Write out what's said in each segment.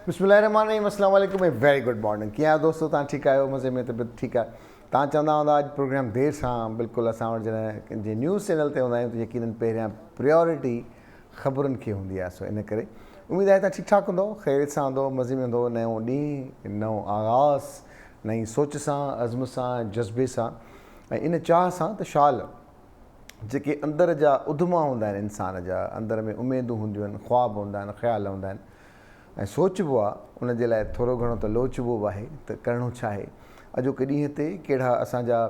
بسم الله الرحمن الرحيم السلام عليڪم ۽ ويري گڊ مارننگ ڪيئن آهيو دوستو توهان ٺيڪ آهيو مزي ۾ طبيعت ٺيڪ آهي توهان چوندا هوندا اڄ پروگرام دير سان بلڪل اسان وٽ جڏهن جي نيوز چينل تي هوندا آهيون ته يقينن پهريان پريورٽي خبرن کي هوندي آهي سو ان ڪري اميد آهي توهان ٺيڪ ٺاڪ هوندو خيريت سان هوندو مزي ۾ هوندو نئون ڏينهن نئون آغاز نئين سوچ سان عزم سان جذبي سان ۽ ان چاهه سان ته شال جيڪي اندر جا اڌما هوندا آهن انسان جا اندر ۾ اميدون هونديون آهن خواب هوندا آهن خيال هوندا آهن ۽ سوچبو آهي ان جي لاء ٿورو گهڻو ته لوچبو به آهي ته ڪرڻو ڇا آهي اڄوڪي ڏينهن تي ڪهڙا اسان جا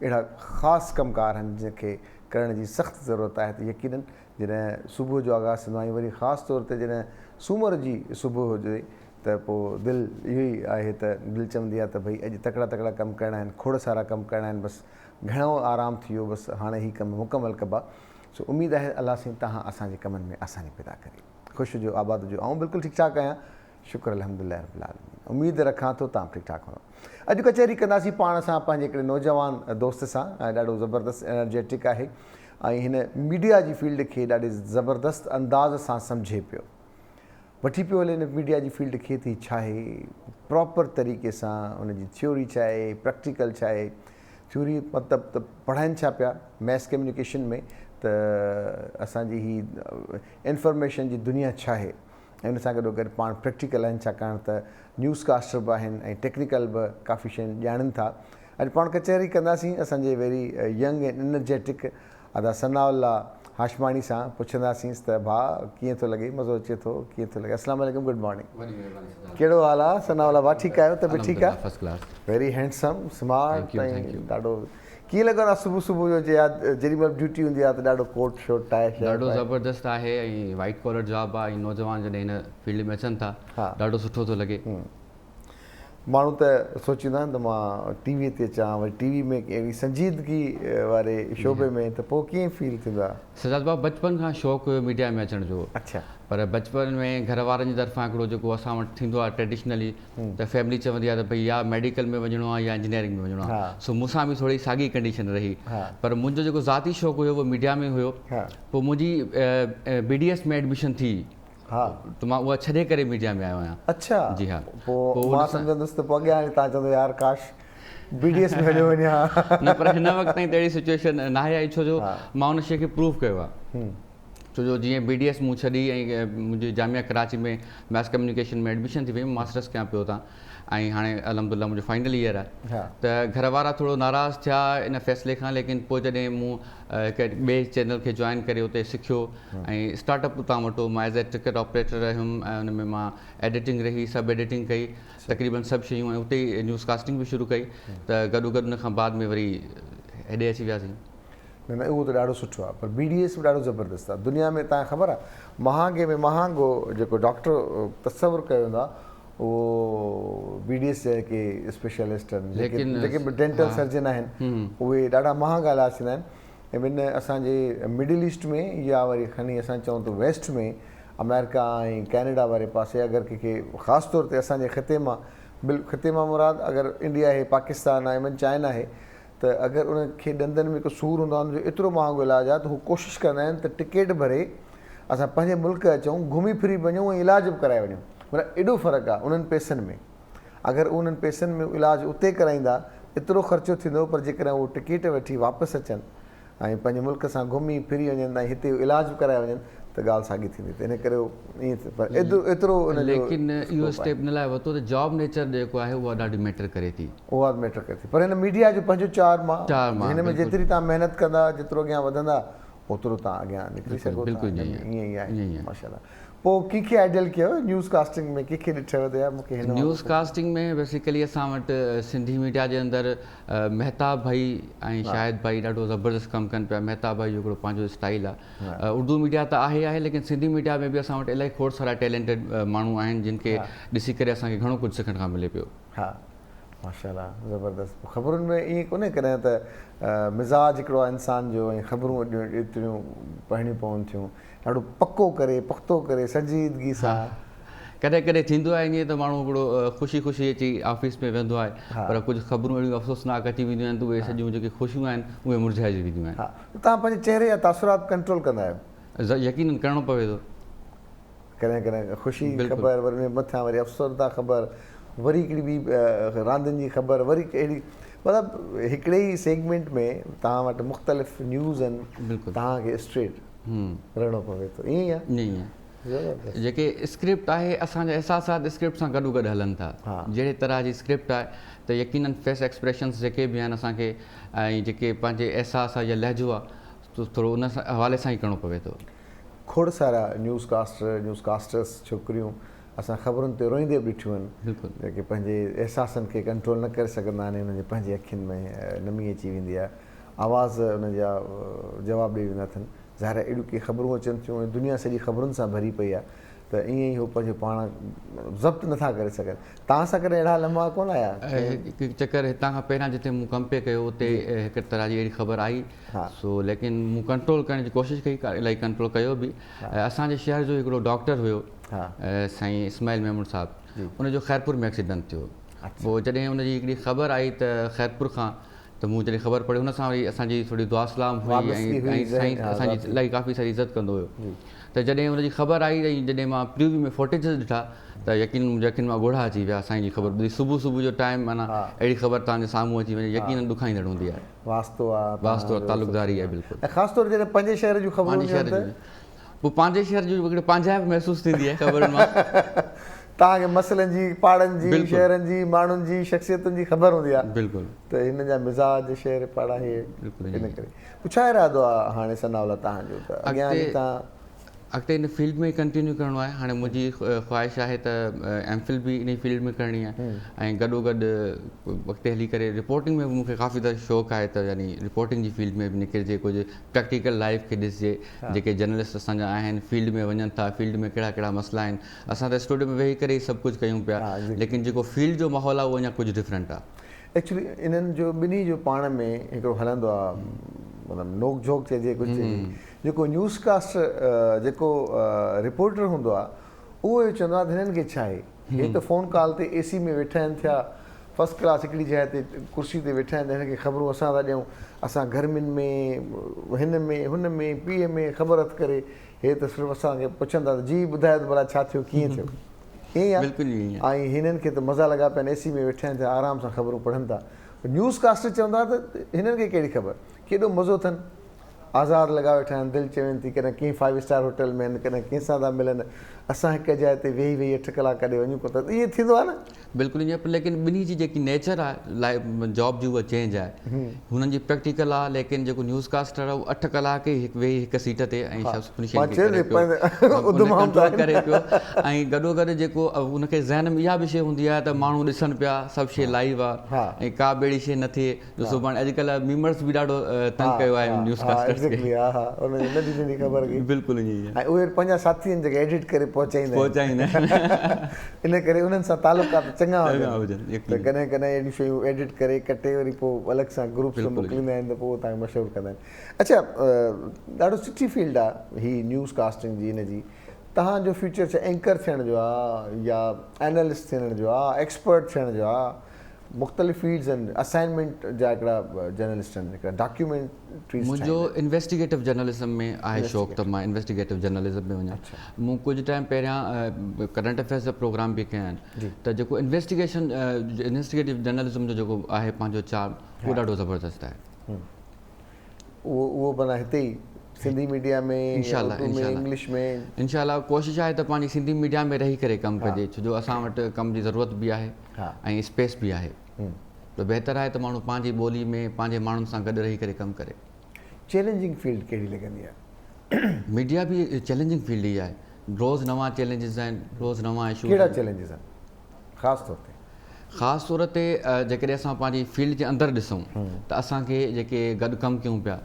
اهڙا خاص ڪم ڪار آهن جن کي ڪرڻ جي سخت ضرورت آهي ته يقينن جڏهن صبح جو آغاز ٿيندو آهي ۽ وري خاص طور تي جڏهن سومر جي صبح هجي ته پوء دل اهو ئي آهي ته دل چوندي آهي ته ڀئي اڄ تڪڙا تڪڙا ڪم ڪرڻا آهن کوڙ سارا ڪم ڪرڻا آهن بس گهڻو آرام ٿي ويو بس هاڻي هي ڪم مڪمل ڪبا سو اميد آهي الله سائين توهان اسان جي ڪمن ۾ آساني پيدا ڪري خوش هجو آباد هجو آئون بلڪل ٺيڪ ٺاڪ آهيان شڪر الحمدلله رب العالمين اميد رکان ٿو توهان به ٺيڪ ٺاڪ هوندو اڄ ڪچهري ڪنداسين پاڻ سان پنهنجي هڪڙي نوجوان دوست سان ۽ ڏاڍو زبردست انرجيٽڪ آهي ۽ هن ميڊيا جي فيلڊ کي ڏاڍي زبردست انداز سان سمجهي پيو وٺي پيو هلي هن ميڊيا جي فيلڊ کي ته هي ڇا آهي پراپر طريقي سان ان جي ٿيوري ڇا آهي پريڪٽيڪل ڇا آهي ٿيوري مطلب ته پڙهائين ڇا پيا ميس ڪميونيڪيشن ۾ ته اسان جي هي انفارميشن جي دنيا ڇا آهي ۽ ان سان گڏو گڏ پاڻ پريڪٽيڪل آهن ڇاڪاڻ ته نيوز ڪاسٽر به آهن ۽ ٽيڪنيڪل به ڪافي شين ڄاڻن ٿا اڄ پاڻ ڪچهري ڪنداسين اسان جي ويري ينگ ۽ انرجيٽڪ ادا ثناء الله هاشماڻي سان پڇنداسينس ته ڀاء ڪيئن ٿو لڳي مزو اچي ٿو ڪيئن ٿو لڳي اسلام عليڪم گڊ مارننگ ڪهڙو حال آ ثناء الله ڀاء ٺيڪ آهيو طبيعت ٺيڪ آ first class very handsome smart ۽ ڏاڍو ڪيئن لڳندو آ صبح صبح جو جي جيڏي مهل به ڊيوٽي هوندي آ ته ڏاڍو ڪوٽ شوٽ ٽائي شائي ڏاڍو زبردست آهي ۽ وائيٽ ڪالر جاب آ ۽ نوجوان جڏهن هن فيلڊ ۾ اچن ٿا ڏاڍو سٺو ٿو لڳي. ماڻهو ته سوچيندا آهن ته مان ٽي وي تي اچان وري ٽي وي ۾ اهڙي سنجيدگي واري شعبي ۾ ته پوء ڪيئن فيل ٿيندو آ. سجاد بابا بچپن کان شوق هيو ميڊيا ۾ اچڻ جو اڇا. پر بچپن ۾ گهر وارن جي طرفان هڪڙو جيڪو اسان وٽ ٿيندو آ ٽريڊيشنلي ته فيملي چوندي آهي ته ڀئي يا ميڊيڪل ۾ وڃڻو آهي يا انجنيئرنگ ۾ وڃڻو آهي سو مون سان به ٿوري ساڳي ڪنڊيشن رهي پر منهنجو جيڪو ذاتي شوق هيو اهو ميڊيا ۾ هيو پوء منهنجي بي ڊي ايس ۾ ايڊميشن ٿي ته مان اها ڇڏي ڪري ميڊيا ۾ آيو آهيان. اڇا جي ها. پوء مان سمجهندس ته پوء اڳيان هلي توهان چوندو يار ڪاش بي ڊي ايس ۾ هليو وڃان ها. نه پر هن وقت تائين ته اهڙي سچويشن ناهي آئي ڇو جو مان ان شيء کي پروف ڪيو آهي. ڇو جو جيئن بي ڊي ايس مون ڇڏي ۽ منهنجي جامعه ڪراچي ۾ ماس ڪميونيڪيشن ۾ ايڊميشن ٿي وئي مان ماسٽرس ڪيان پيو اتان ۽ هاڻي الحمد لله منهنجو فائنل ايئر آهي ته گهر وارا ٿورو ناراض ٿيا ان فيصلي کان ليڪن پوء جڏهن مون هڪ ٻئي چينل کي جوائن ڪري اتي سکيو ۽ اسٽارٽ اپ اتان ورتو مان ايز اي ٽڪيٽ آپريٽر رهيم ۽ ان ۾ مان ايڊيٽنگ رهي سب ايڊيٽنگ ڪئي تقريبن سڀ شيون ۽ اتي ئي نيوز ڪاسٽنگ به شروع ڪئي ته گڏو گڏ ان کان بعد ۾ وري هيڏي اچي وياسين. نه نه اهو ته ڏاڍو سٺو آهي پر بي ڊي ايس به ڏاڍو زبردست آهي دنيا ۾ توهان کي خبر آهي مهانگي ۾ مهانگو جيڪو ڊاڪٽر تصور ڪيو ويندو آهي اهو بي ڊي ايس جا جيڪي اسپيشلسٽ آهن جيڪي جيڪي به ڊينٽل سرجن آهن اهي ڏاڍا مهانگا علاج ٿيندا آهن ايون اسان جي مڊل ايسٽ ۾ يا وري کڻي اسان چئون ته ويسٽ ۾ آمريڪا ۽ ڪينيڊا واري پاسي اگر ڪنهن کي خاص طور تي اسان جي خطي مان بل خطي مان مراد اگر انڊيا آهي پاڪستان آهي ايون چائنا آهي ته اگر انهن کي ڏندن ۾ ڪو سور هوندو آهي ان جو ايترو مهانگو علاج آهي ته هو ڪوشش ڪندا آهن ته ٽڪيٽ ڀري اسان پنهنجي ملڪ اچون گهمي ڦري به وڃون ۽ علاج به ڪرائي وڃون معنيٰ ايڏو فرق آهي انهن پئسن ۾ اگر انهن پئسن ۾ علاج اتي ڪرائيندا ايترو خرچو ٿيندو پر جيڪڏهن هو ٽڪيٽ وٺي واپس اچن ۽ پنهنجي ملڪ سان گهمي ڦري وڃن ۽ هتي علاج به ڪرائي وڃن ته ڳالهه ساڳي ٿيندي ته ان ڪري ائين پر ايترو ان جو ليڪن اهو اسٽيپ ان لاء ورتو ته جاب نيچر جيڪو آهي اها ڏاڍي ميٽر ڪري ٿي. اها به ميٽر ڪري ٿي پر هن ميڊيا جو پنهنجو چارم آ چارم آ هن ۾ بلڪل. جيتري توهان محنت ڪندا جيترو اڳيان وڌندا اوترو توهان اڳيان نڪري بلڪل سگهو ٿا بلڪل هن ۾ ائين ائين ئي آهي ائين ئي آهي. ماشاءالله پوء ڪنهن کي آئيڊيل ڪيو نيوز ڪاسٽنگ ۾ ڪنهن کي ڏٺو ته يار مون کي هن وانگر نيوز ڪجهه ڪاسٽنگ ۾ بيسيڪلي اسان وٽ سنڌي ميڊيا جي اندر مهتاب ڀائي ۽ شاهد ڀائي ڏاڍو زبردست ڪم ڪن پيا مهتاب ڀائي جو هڪڙو پنهنجو اسٽائيل آ اردو ميڊيا ته آهي آهي ليڪن سنڌي ميڊيا ۾ به اسان وٽ الاهي کوڙ سارا ٽيلنٽيڊ ماڻهو آهن جن کي ڏسي ڪري اسان کي گهڻو ڪجهه سکڻ کان ملي پيو. ها ماشاءالله زبردست خبرن ۾ ائين ڪونهي ڪڏهن ته مزاج هڪڙو آهي انسان جو ۽ خبرون ايڏيون ايتريون پڙهڻيون پون ٿيون ڏاڍو پڪو ڪري پختو ڪري سنجيدگي سان. ڪڏهن ڪڏهن ٿيندو آهي ائين ته ماڻهو هڪڙو خوشي خوشي اچي آفيس ۾ ويهندو آهي پر ڪجهه خبرون اهڙيون افسوسناڪ اچي وينديون آهن ته اهي سڄيون جيڪي خوشيون آهن اهي مرجهائجي وينديون آهن. ها توهان پنهنجي چهري جا تاثرات ڪنٽرول ڪندا آهيو؟ يقينن ڪرڻو پوي ٿو. ڪڏهن ڪڏهن خوشي جي خبر وري ان مٿان وري افسرده خبر وري هڪڙي ٻي راندين جي خبر وري اهڙي مطلب هڪڙي ئي سيگمينٽ ۾ توهان وٽ مختلف نيوز آهن توهان کي اسٽريٽ رهڻو پوي ٿو ائين ئي آهي. جيڪي اسڪرپٽ آهي اسان جا احساسات اسڪرپٽ سان گڏو گڏ هلن ٿا جهڙي طرح جي اسڪرپٽ آهي ته يقينن فيس ايڪسپريشنس جيڪي به آهن اسان کي ۽ جيڪي پنهنجي احساس آهي يا لهجو آهي ٿورو ان حوالي سان ئي ڪرڻو پوي ٿو. کوڙ سارا نيوز ڪاسٽر، نيوز ڪاسٽرس ڇوڪريون اسان خبرن تي روئيندي به ڏٺيون آهن جيڪي پنهنجي احساسن کي ڪنٽرول نه ڪري سگهندا آهن ۽ انهن جي پنهنجي اکين ۾ نمي اچي ويندي آهي آواز انهن جا جواب ڏئي ويندا اٿن ظاهر آهي اهڙيون ڪي خبرون اچن ٿيون ۽ دنيا سڄي خبرن سان ڀري پئي آهي ته ائين ئي هو پنهنجو پاڻ ضبط نٿا ڪري سگهن. توهان سان ڪڏهن اهڙا لمحا ڪونه آيا؟ هڪ چڪر هتان کان پهريان جتي مون ڪم پئي ڪيو اتي هڪ طرح جي اهڙي خبر آئي سو ليڪن مون ڪنٽرول ڪرڻ جي ڪوشش ڪئي الاهي ڪنٽرول ڪيو به. اسان جي شهر جو هڪڙو ڊاڪٽر هيو سائين اسماعيل ميمڻ صاحب ان جو خيرپور ۾ ايڪسيڊنٽ ٿيو پوء جڏهن ان جي هڪڙي خبر آئي ته خيرپور کان ته مون جڏهن خبر پڙهي هن سان وري اسان جي ٿوري دعا سلام هئي ۽ سائين اسان جي الاهي ڪافي ساري عزت ڪندو هيو ته جڏهن هن جي خبر آئي ۽ جڏهن مان پري ويو ۾ فوٽيجز ڏٺا ته يقينن منهنجي اکين مان ڳوڙها اچي ويا سائين جي خبر ٻڌي صبح صبح جو ٽائيم معنيٰ اهڙي خبر توهان جي سامهون اچي وڃي يقينن ڏکائيندڙ هوندي آهي. واسطو آ واسطو آ تعلقداري آهي بلڪل. ۽ خاص طور جڏهن پنهنجي شهر جون خبرون هونديون آهن ته. پوء پنهنجي شهر جون هڪڙي پنهنجائپ محسوس ٿيندي آهي خبرن مان. توهان کي مسئلن جي، پاڙن جي، شهرن جي، ماڻهن جي، شخصيتن جي خبر هوندي آهي. بلڪل. ته هنن جا مزاج، شهر، پاڙا هي ان ڪري. پوء ڇا ارادو آهي هاڻي ثناء الله توهان جو ته اڳيان هلي توهان. اڳتي ان فيلڊ ۾ ئي ڪنٽينيو ڪرڻو آهي. هاڻي منهنجي خواهش آهي ته ايم فل به انهي فيلڊ ۾ ڪرڻي آهي ۽ گڏو گڏ اڳتي هلي ڪري رپورٽنگ ۾ به مون کي ڪافي شوق آهي ته يعني رپورٽنگ جي فيلڊ ۾ به نڪرجي ڪجهه پريڪٽيڪل لائيف کي ڏسجي جيڪي جرنلسٽ اسان جا آهن فيلڊ ۾ وڃن ٿا فيلڊ ۾ ڪهڙا ڪهڙا مسئلا آهن اسان ته اسٽوڊيو ۾ ويهي ڪري ئي سڀ ڪجهه ڪيون پيا ليڪن جيڪو فيلڊ جو ماحول آهي اهو اڃا ڪجهه ڊفرنٽ آهي. ايڪچولي انهن جو ٻنهي جو پاڻ ۾ هڪڙو هلندو آهي مطلب نوڪ جهوڪ چئجي ڪجهه چئجي جيڪو نيوز ڪاسٽر جيڪو رپورٽر هوندو آهي اهو اهو چوندو آهي ته هنن کي ڇا آهي هي ته فون ڪال تي اي سي ۾ ويٺا آهن ٿيا فرسٽ ڪلاس هڪڙي جاء تي ڪرسي تي ويٺا آهن ته هن کي خبرون اسان ٿا ڏيون، اسان گرمين ۾ هن ۾ هن ۾ پيهه ۾ خبر هٿ ڪري هي ته صرف اسان کي پڇن ٿا ته جي ٻڌايو ته ڀلا ڇا ٿيو ڪيئن ٿيو ائين ئي بلڪل ائين آهي ۽ هنن کي ته مزا لڳا پيا آهن اي سي ۾ ويٺا آهن ته آرام سان خبرون پڙهن ٿا نيوز ڪاسٽر چوندا ته هنن کي ڪهڙي خبر ڪيڏو مزو اٿن آزاد لڳا ويٺا آهن دل چوين ٿي ڪڏهن ڪنهن فائيو اسٽار هوٽل ۾ آهن ڪڏهن ڪنهن سان ٿا ملن اسان هڪ جاء تي ويهي ويهي اٺ ڪلاڪ ڪڏي وڃون ڪونه ٿا ائين ٿيندو آهي نه. بلڪل ائين پر ليڪن ٻنهي جي جيڪي نيچر آهي لائف جاب جي اها چينج آهي هنن جي پريڪٽيڪل آهي ليڪن جيڪو نيوز ڪاسٽر آهي اهو اٺ ڪلاڪ ئي هڪ ويهي هڪ سيٽ تي ۽ شخص ان شيء کي ڪري پيو ڪنٽرول ڪري پيو ۽ گڏو گڏ جيڪو ان کي ذهن ۾ اها به شيء هوندي آهي ته ماڻهو ڏسن پيا سڀ شيء لائيو آهي ۽ ڪا به اهڙي شيء نه ٿئي جو سڀاڻي اڄڪلهه ميمرز به ڏاڍو تنگ ڪيو آهي نيوز ڪاسٽرز کي. ها ها انهن جي ننڍي ننڍي خبر کي. بلڪل ائين ئي آهي. ۽ اهي پنهنجا ساٿي آهن جيڪي ايڊٽ ڪري پهچائيندا آهن. پهچائيندا آهن. ان ڪري انهن سان تعلقات چڱا هجن ته ڪڏهن ڪڏهن اهڙيون شيون ايڊٽ ڪري ڪٽي وري پوء الڳ سان گروپس ۾ موڪليندا آهن ته پوء توهان کي مشهور ڪندا آهن. اڇا ڏاڍو سٺي فيلڊ آهي هي نيوز ڪاسٽنگ جي ان جي توهان جو فيوچر ڇا اينڪر ٿيڻ جو آهي يا اينالسٽ ٿيڻ جو آهي ايڪسپرٽ ٿيڻ جو آهي مختلف فيلڊز آهن اسائنمينٽ جا هڪڙا جرنلسٽ آهن هڪڙا ڊاڪيومينٽريز منهنجو انويسٽيگيٽو جرنلزم ۾ آهي شوق ته مان انويسٽيگيٽو جرنلزم ۾ وڃان مون ڪجهه ٽائيم پهريان ڪرنٽ افيئرس جا پروگرام به ڪيا آهن ته جيڪو انويسٽيگيشن انويسٽيگيٽو جرنلزم جو جيڪو آهي پنهنجو چارم اهو ڏاڍو زبردست آهي. اهو اهو معنيٰ هتي ئي سنڌي ميڊيا ۾ انشاء الله اردو ۾ انگلش ۾؟ انشاء الله ڪوشش آهي ته پنهنجي سنڌي ميڊيا ۾ رهي ڪري ڪم ڪجي ڇو جو اسان وٽ ڪم جي ضرورت به آهي ۽ اسپيس به آهي ته بهتر آهي ته ماڻهو پنهنجي ٻولي ۾ پنهنجي ماڻهن سان گڏ رهي ڪري ڪم ڪري. چئلينجنگ فيلڊ ڪهڙي لڳندي آهي؟ ميڊيا به چئلينجنگ فيلڊ ئي آهي روز نوان چئلينجز آهن روز نوان اشوز ڪهڙا چئلينجز آهن خاص طور تي؟ خاص طور تي جيڪڏهن اسان پنهنجي فيلڊ جي اندر ڏسون ته اسان کي جيڪي گڏ ڪم ڪيون پيا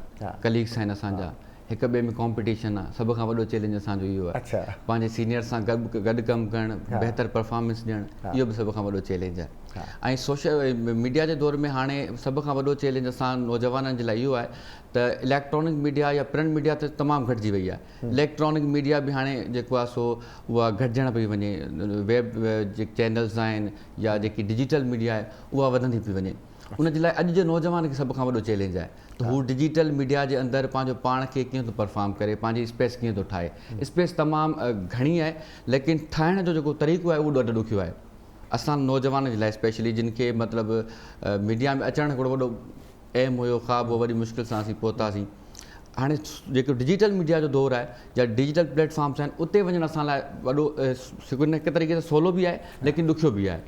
ڪليگس آهن اسان جا هڪ ٻئي ۾ ڪامپيٽيشن آهي سڀ کان وڏو چئلينج اسان جو اهو آهي پنهنجي سينيئر سان گڏ گڏ ڪم ڪرڻ بهتر پرفارمنس ڏيڻ اهو به سڀ کان وڏو چئلينج آهي ۽ سوشل ميڊيا جي دور ۾ هاڻي سڀ کان وڏو چئلينج اسان نوجوانن جي لاء اهو آهي ته اليڪٽرانڪ ميڊيا يا پرنٽ ميڊيا ته تمام گهٽجي وئي آهي اليڪٽرانڪ ميڊيا به هاڻي جيڪو آهي سو اها گهٽجڻ پئي وڃي ويب جيڪي چينلز آهن يا جيڪي ڊجيٽل ميڊيا آهي اها وڌندي پئي وڃي. ان جي لاء اڄ جي نوجوان کي سڀ کان وڏو چئلينج آهي ته هو ڊجيٽل ميڊيا جي اندر پنهنجو پاڻ کي ڪيئن ٿو پرفارم ڪري، پنهنجي اسپيس ڪيئن ٿو ٺاهي. اسپيس تمام گهڻي آهي ليڪن ٺاهڻ جو جيڪو طريقو آهي اهو ڏاڍو ڏکيو آهي. اسان نوجوانن جي لاء اسپيشلي جن کي مطلب ميڊيا ۾ اچڻ هڪڙو وڏو ايم هيو، خواب هو، وڏي مشڪل سان اسين پهتاسين. هاڻي جيڪو ڊجيٽل ميڊيا جو دور آهي يا ڊجيٽل پليٽ فارمس آهن اتي وڃڻ اسان لاء وڏو هڪ طريقي سان سولو به آهي ليڪن ڏکيو به آهي.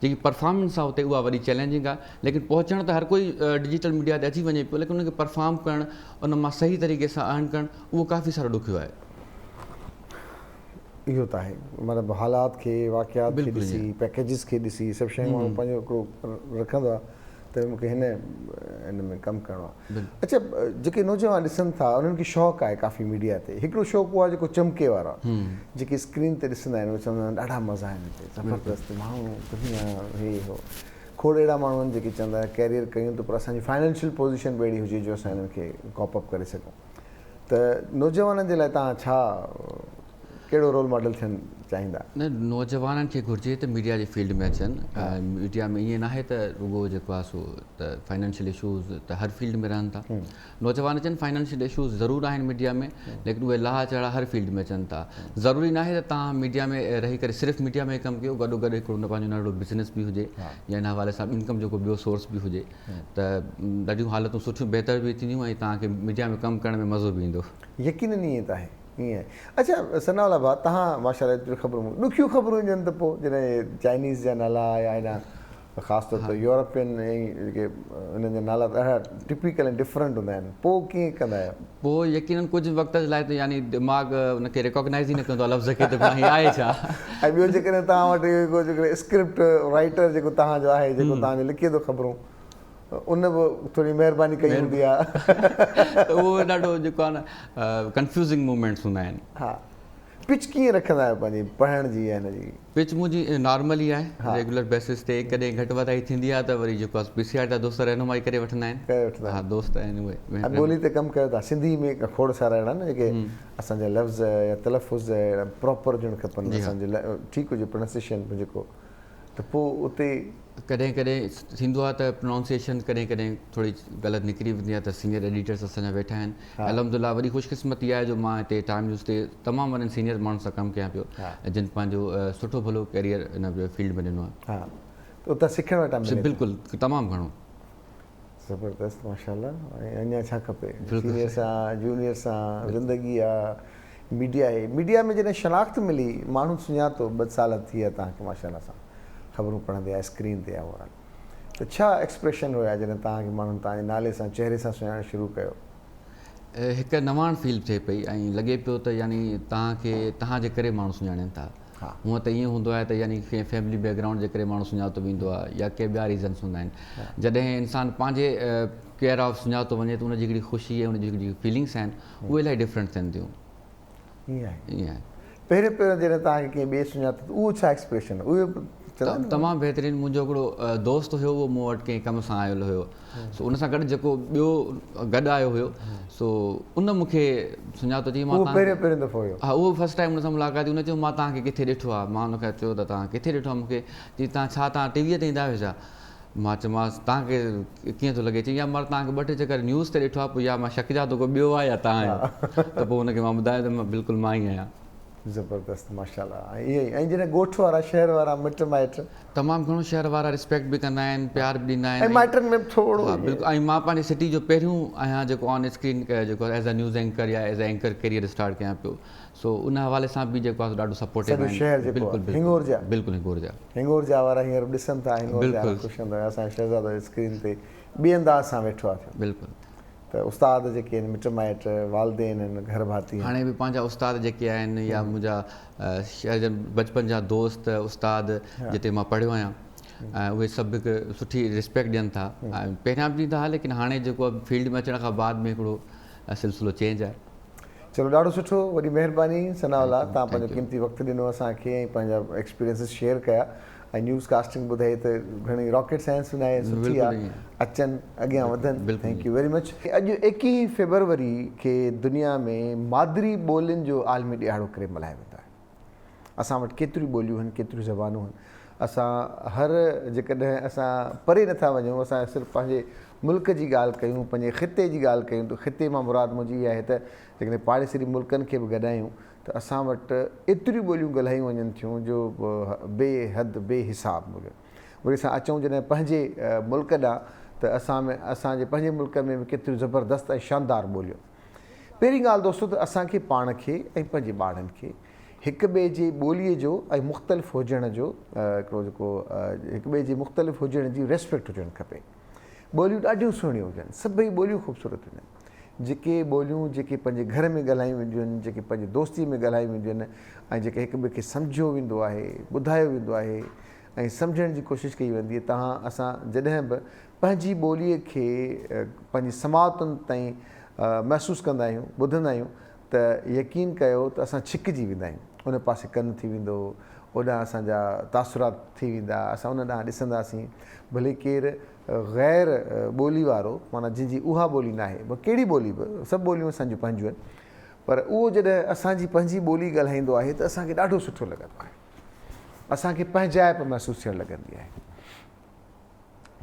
جيڪي پرفارمنس آهي اتي اها وڏي چئلينجنگ آهي ليڪن پهچڻ ته هر ڪوئي ڊجيٽل ميڊيا تي اچي وڃي پيو ليڪن ان کي پرفارم ڪرڻ ان مان صحيح طريقي سان ارن ڪرڻ اهو ڪافي سارو ڏکيو آهي. اهو ته آهي مطلب حالات کي واقعات کي ڏسي پيڪيجز کي ڏسي سڀ شيون ماڻهو پنهنجو هڪڙو رکندو آهي ته مون کي هن ان ۾ ڪم ڪرڻو آهي. اڇا جيڪي نوجوان ڏسن ٿا انهن کي شوق آهي ڪافي ميڊيا تي هڪڙو شوق اهو آهي جيڪو چمڪي وارو آهي جيڪي اسڪرين تي ڏسندا آهن اهي چوندا آهن ڏاڍا مزا آهن هتي زبردست ماڻهو دنيا هي هو کوڙ اهڙا ماڻهو آهن جيڪي چوندا آهن ڪيريئر ڪيون ته پر اسان جي فائنانشل پوزيشن به اهڙي هجي جو اسان انهن کي ڪاپ اپ ڪري سگهون ته نوجوانن جي لاء توهان ڇا ڪهڙو رول ماڊل ٿيڻ چاهيندا؟ نه نوجوانن کي گهرجي ته ميڊيا جي فيلڊ ۾ اچن ميڊيا ۾ ائين ناهي ته رڳو جيڪو آهي سو ته فائنانشل اشوز ته هر فيلڊ ۾ رهن ٿا نوجوان اچن فائنانشل اشوز ضرور آهن ميڊيا ۾ ليڪن اهي لاها چاڙها هر فيلڊ ۾ اچن ٿا ضروري ناهي ته توهان ميڊيا ۾ رهي ڪري صرف ميڊيا ۾ ڪم ڪيو گڏو گڏ هڪڙو پنهنجو ننڍڙو بزنس به هجي يا ان حوالي سان انڪم جو ڪو ٻيو سورس به هجي ته ڏاڍيون حالتون سٺيون بهتر به ٿينديون ۽ توهان کي ميڊيا ۾ ڪم ڪرڻ ۾ مزو به ايندو. يقينن ائين ته آهي. ائين آهي. اڇا ثناء الله ڀاء تهان ماشاء الله ايتريون خبرون ڏکيون خبرون هجن ته پوء جڏهن چائنيز جا نالا يا هيڏانهن خاص طور تي يورپين ۽ جيڪي انهن جا نالا ڏاڍا ٽپيڪل ۽ ڊفرنٽ هوندا آهن پوء ڪيئن ڪندا آهيو؟ پوء يقينن ڪجهه وقت جي لاء ته يعني دماغ ان کي ريڪوگنائيز ئي نه ڪندو آهي لفظ کي ته ڀلا هي آهي ڇا؟ ۽ ٻيو جيڪڏهن توهان وٽ اهو ڪو جيڪڏهن اسڪرپٽ رائيٽر جيڪو توهان جو آهي جيڪو توهان جو لکي ٿو خبرون ان به ٿوري مهرباني ڪئي هوندي آهي. ته اهو ڏاڍو جيڪو آهي نه ڪنفيوزنگ موومينٽس هوندا آهن. ها پچ ڪيئن رکندا آهيو پنهنجي پڙهڻ جي يا هن جي؟ پچ منهنجي نارمل ئي آهي ريگيولر بيسس تي ڪڏهن گهٽ وڌائي ٿيندي آهي ته وري جيڪو آهي پي سي آر جا دوست رهنمائي ڪري وٺندا آهن. ڪري وٺندا آهن. ها دوست آهن اهي. ۽ ٻولي تي ڪم ڪيو ٿا سنڌي ۾ کوڙ سارا اهڙا آهن جيڪي اسان جا لفظ يا تلفظ اهڙا پراپر هجڻ کپن اسان جي ٺيڪ هجي پروننسيشن به جيڪو ته پوء اتي. ڪڏهن ڪڏهن ٿيندو آهي ته پروننسيشن ڪڏهن ڪڏهن ٿوري غلط نڪري ويندي آهي ته سينيئر ايڊيٽرس اسان جا ويٺا آهن الحمد لله وڏي خوش قسمتي آهي جو مان هتي ٽائيم نيوز تي تمام وڏن سينيئر ماڻهن سان ڪم ڪيان پيو جن پنهنجو سٺو ڀلو ڪيريئر ان فيلڊ ۾ ڏنو آهي. ها ته اتان سکڻ وٽان ملي ٿو. بلڪل تمام گهڻو. زبردست ماشاءالله ۽ اڃا ڇا کپي سينيئر سان جونيئر سان زندگي آ ميڊيا آهي ميڊيا ۾ جڏهن شناخت ملي ماڻهن سڃاتو ٻه سال ٿي ويا توهان کي ماشاءالله سان خبرون پڙهندي يا اسڪرين تي يا اوور آل ته ڇا ايڪسپريشن هيا جڏهن توهان کي ماڻهن توهان جي نالي سان چهري سان سڃاڻڻ شروع ڪيو؟ هڪ نواڻ فيل ٿئي پئي ۽ لڳي پيو ته يعني توهان کي توهان جي ڪري ماڻهو سڃاڻين ٿا هونء ته ائين هوندو آهي ته يعني ڪنهن فيملي بيڪ گرائونڊ جي ڪري ماڻهو سڃاتو ويندو آهي يا ڪي ٻيا ريزنس هوندا آهن جڏهن انسان پنهنجي ڪيئر آف سڃاتو وڃي ته ان جي هڪڙي خوشي ۽ ان جي هڪڙي فيلنگس آهن اهي الاهي ڊفرنٽ ٿين ٿيون. ائين آهي. ائين آهي. پهريون پهريون جڏهن توهان کي ڪنهن ٻئي سڃاتو ته اهو ڇا ايڪسپريشن هو؟ اهو به چوندا آهن نه. تمام بهترين منهنجو هڪڙو دوست هيو اهو مون وٽ ڪنهن ڪم سان آيل هيو سو ان سان گڏ جيڪو ٻيو گڏ آيو هيو سو ان مون کي سڃاتو چيائين مان اهو پهريون پهريون دفعو هيو. ها اهو فرسٽ ٽائيم ان سان ملاقات ٿي ان چيو مان توهان کي ڪٿي ڏٺو آهي مان ان کي چيو ته توهان ڪٿي ڏٺو آهي مون کي چيائين توهان ڇا توهان ٽي ويء تي ايندا آهيو ڇا؟ مان چيومانس توهان کي ڪيئن ٿو لڳي؟ چيائين يا مان توهان کي ٻه ٽي چڪر نيوز تي ڏٺو آهي پوء يا مان شڪجان ٿو ڪو ٻيو آهي يا توهان آهيو ته پوء هن کي مان ٻڌايو ته بلڪل مان ئي آهيان. زبردست ماشاءالله ۽ ائين ئي ۽ جڏهن ڳوٺ وارا شهر وارا مٽ مائٽ. تمام گهڻو شهر وارا ريسپيڪٽ به ڪندا آهن پيار به ڏيندا آهن ۽ مائٽن ۾ به ٿورو ها بلڪل ۽ مان پنهنجي سٽي جو پهريون آهيان جيڪو آن اسڪرين جيڪو ايز ا نيوز اينڪر يا as a anchor career start ڪيان پيو سو ان حوالي سان به جيڪو آهي سو ڏاڍو سپورٽو سڄو شهر جيڪو آهي هنگورجا بلڪل هنگورجا هنگورجا وارا هينئر به ڏسن ٿا هنگورجا وارا خوش هوندا اسان جو شهزادو اسڪرين تي ٻي انداز سان ويٺو آهي ٿيو بلڪل ته استاد جيڪي آهن مٽ مائٽ والدين آهن گهر ڀاتي آهن هاڻي به پنهنجا استاد جيڪي آهن يا منهنجا شهر جا بچپن جا دوست استاد جتي مان پڙهيو آهيان اهي سڀ هڪ سٺي ريسپيڪٽ ڏين ٿا پهريان به ڏيندا هئا ليڪن هاڻي جيڪو فيلڊ ۾ اچڻ کان بعد ۾ هڪڙو سلسلو چينج آهي. چلو ڏاڍو سٺو وڏي مهرباني ثناء الله توهان پنهنجو قيمتي وقت ڏنو اسان کي ۽ پنهنجا ايڪسپيرينسز شيئر ڪيا ۽ نيوز ڪاسٽنگ ٻڌائي ته گهڻي راڪيٽ سائنس به ناهي سٺي آ اچن اڳيان وڌن thank you very much. اڄ ايڪيهين فيبروري کي دنيا ۾ مادري ٻولين جو عالمي ڏهاڙو ڪري ملهايو ويندو آهي. اسان وٽ ڪيتريون ٻوليون آهن ڪيتريون زبانون آهن. اسان هر جيڪڏهن اسان پري نٿا وڃون اسان صرف پنهنجي ملڪ جي ڳالهه ڪيون پنهنجي خطي جي ڳالهه ڪيون ته خطي مان مراد منهنجي اها آهي ته جيڪڏهن پاڙيسري ملڪن کي به گڏايون ته اسان وٽ ايتريون ٻوليون ڳالهايون وڃن ٿيون جو بي حد بي حساب ٻوليون. وري اسان اچون جڏهن پنهنجي ملڪ ڏانهن ته اسان ۾ اسان جي پنهنجي ملڪ ۾ به ڪيتريون زبردست ۽ شاندار ٻوليون. پهرين ڳالهه دوستو ته اسان کي پاڻ کي ۽ پنهنجي ٻارڙن کي هڪ ٻئي جي ٻوليء جو ۽ مختلف هجڻ جو هڪڙو جيڪو هڪ ٻئي جي مختلف هجڻ جي ريسپيڪٽ هجڻ کپي. ٻوليون ڏاڍيون سهڻيون هجن، سڀئي ٻوليون خوبصورت هجن. جيڪي ٻوليون جيڪي پنهنجي گهر ۾ ڳالهايون وينديون آهن، جيڪي پنهنجي دوستيء ۾ ڳالهايون وينديون آهن ۽ جيڪي هڪ ٻئي کي سمجهيو ويندو آهي، ٻڌايو ويندو آهي ۽ سمجهڻ جي ڪوشش ڪئي ويندي آهي، تهان اسان جڏهن به پنهنجي ٻوليء کي پنهنجي سماعتن تائين محسوس ڪندا آهيون، ٻڌندا آهيون ته يقين ڪيو ته اسان ڇڪجي ويندا آهيون، ان پاسي ڪن ٿي ويندو، اوڏانهن اسان جا تاثرات ٿي ويندا، اسان ان ڏانهن ڏسنداسين، ڀلي ڪير غير ٻولي وارو معنيٰ جنهن جي اها ٻولي ناهي، ڪهڙي ٻولي به، سڀ ٻوليون اسان جون پنهنجون آهن، پر اهو جڏهن اسان جي پنهنجي ٻولي ڳالهائيندو آهي ته اسان کي ڏاڍو سٺو لڳندو آهي، اسان کي پنهنجائپ محسوس ٿيڻ لڳندي آهي.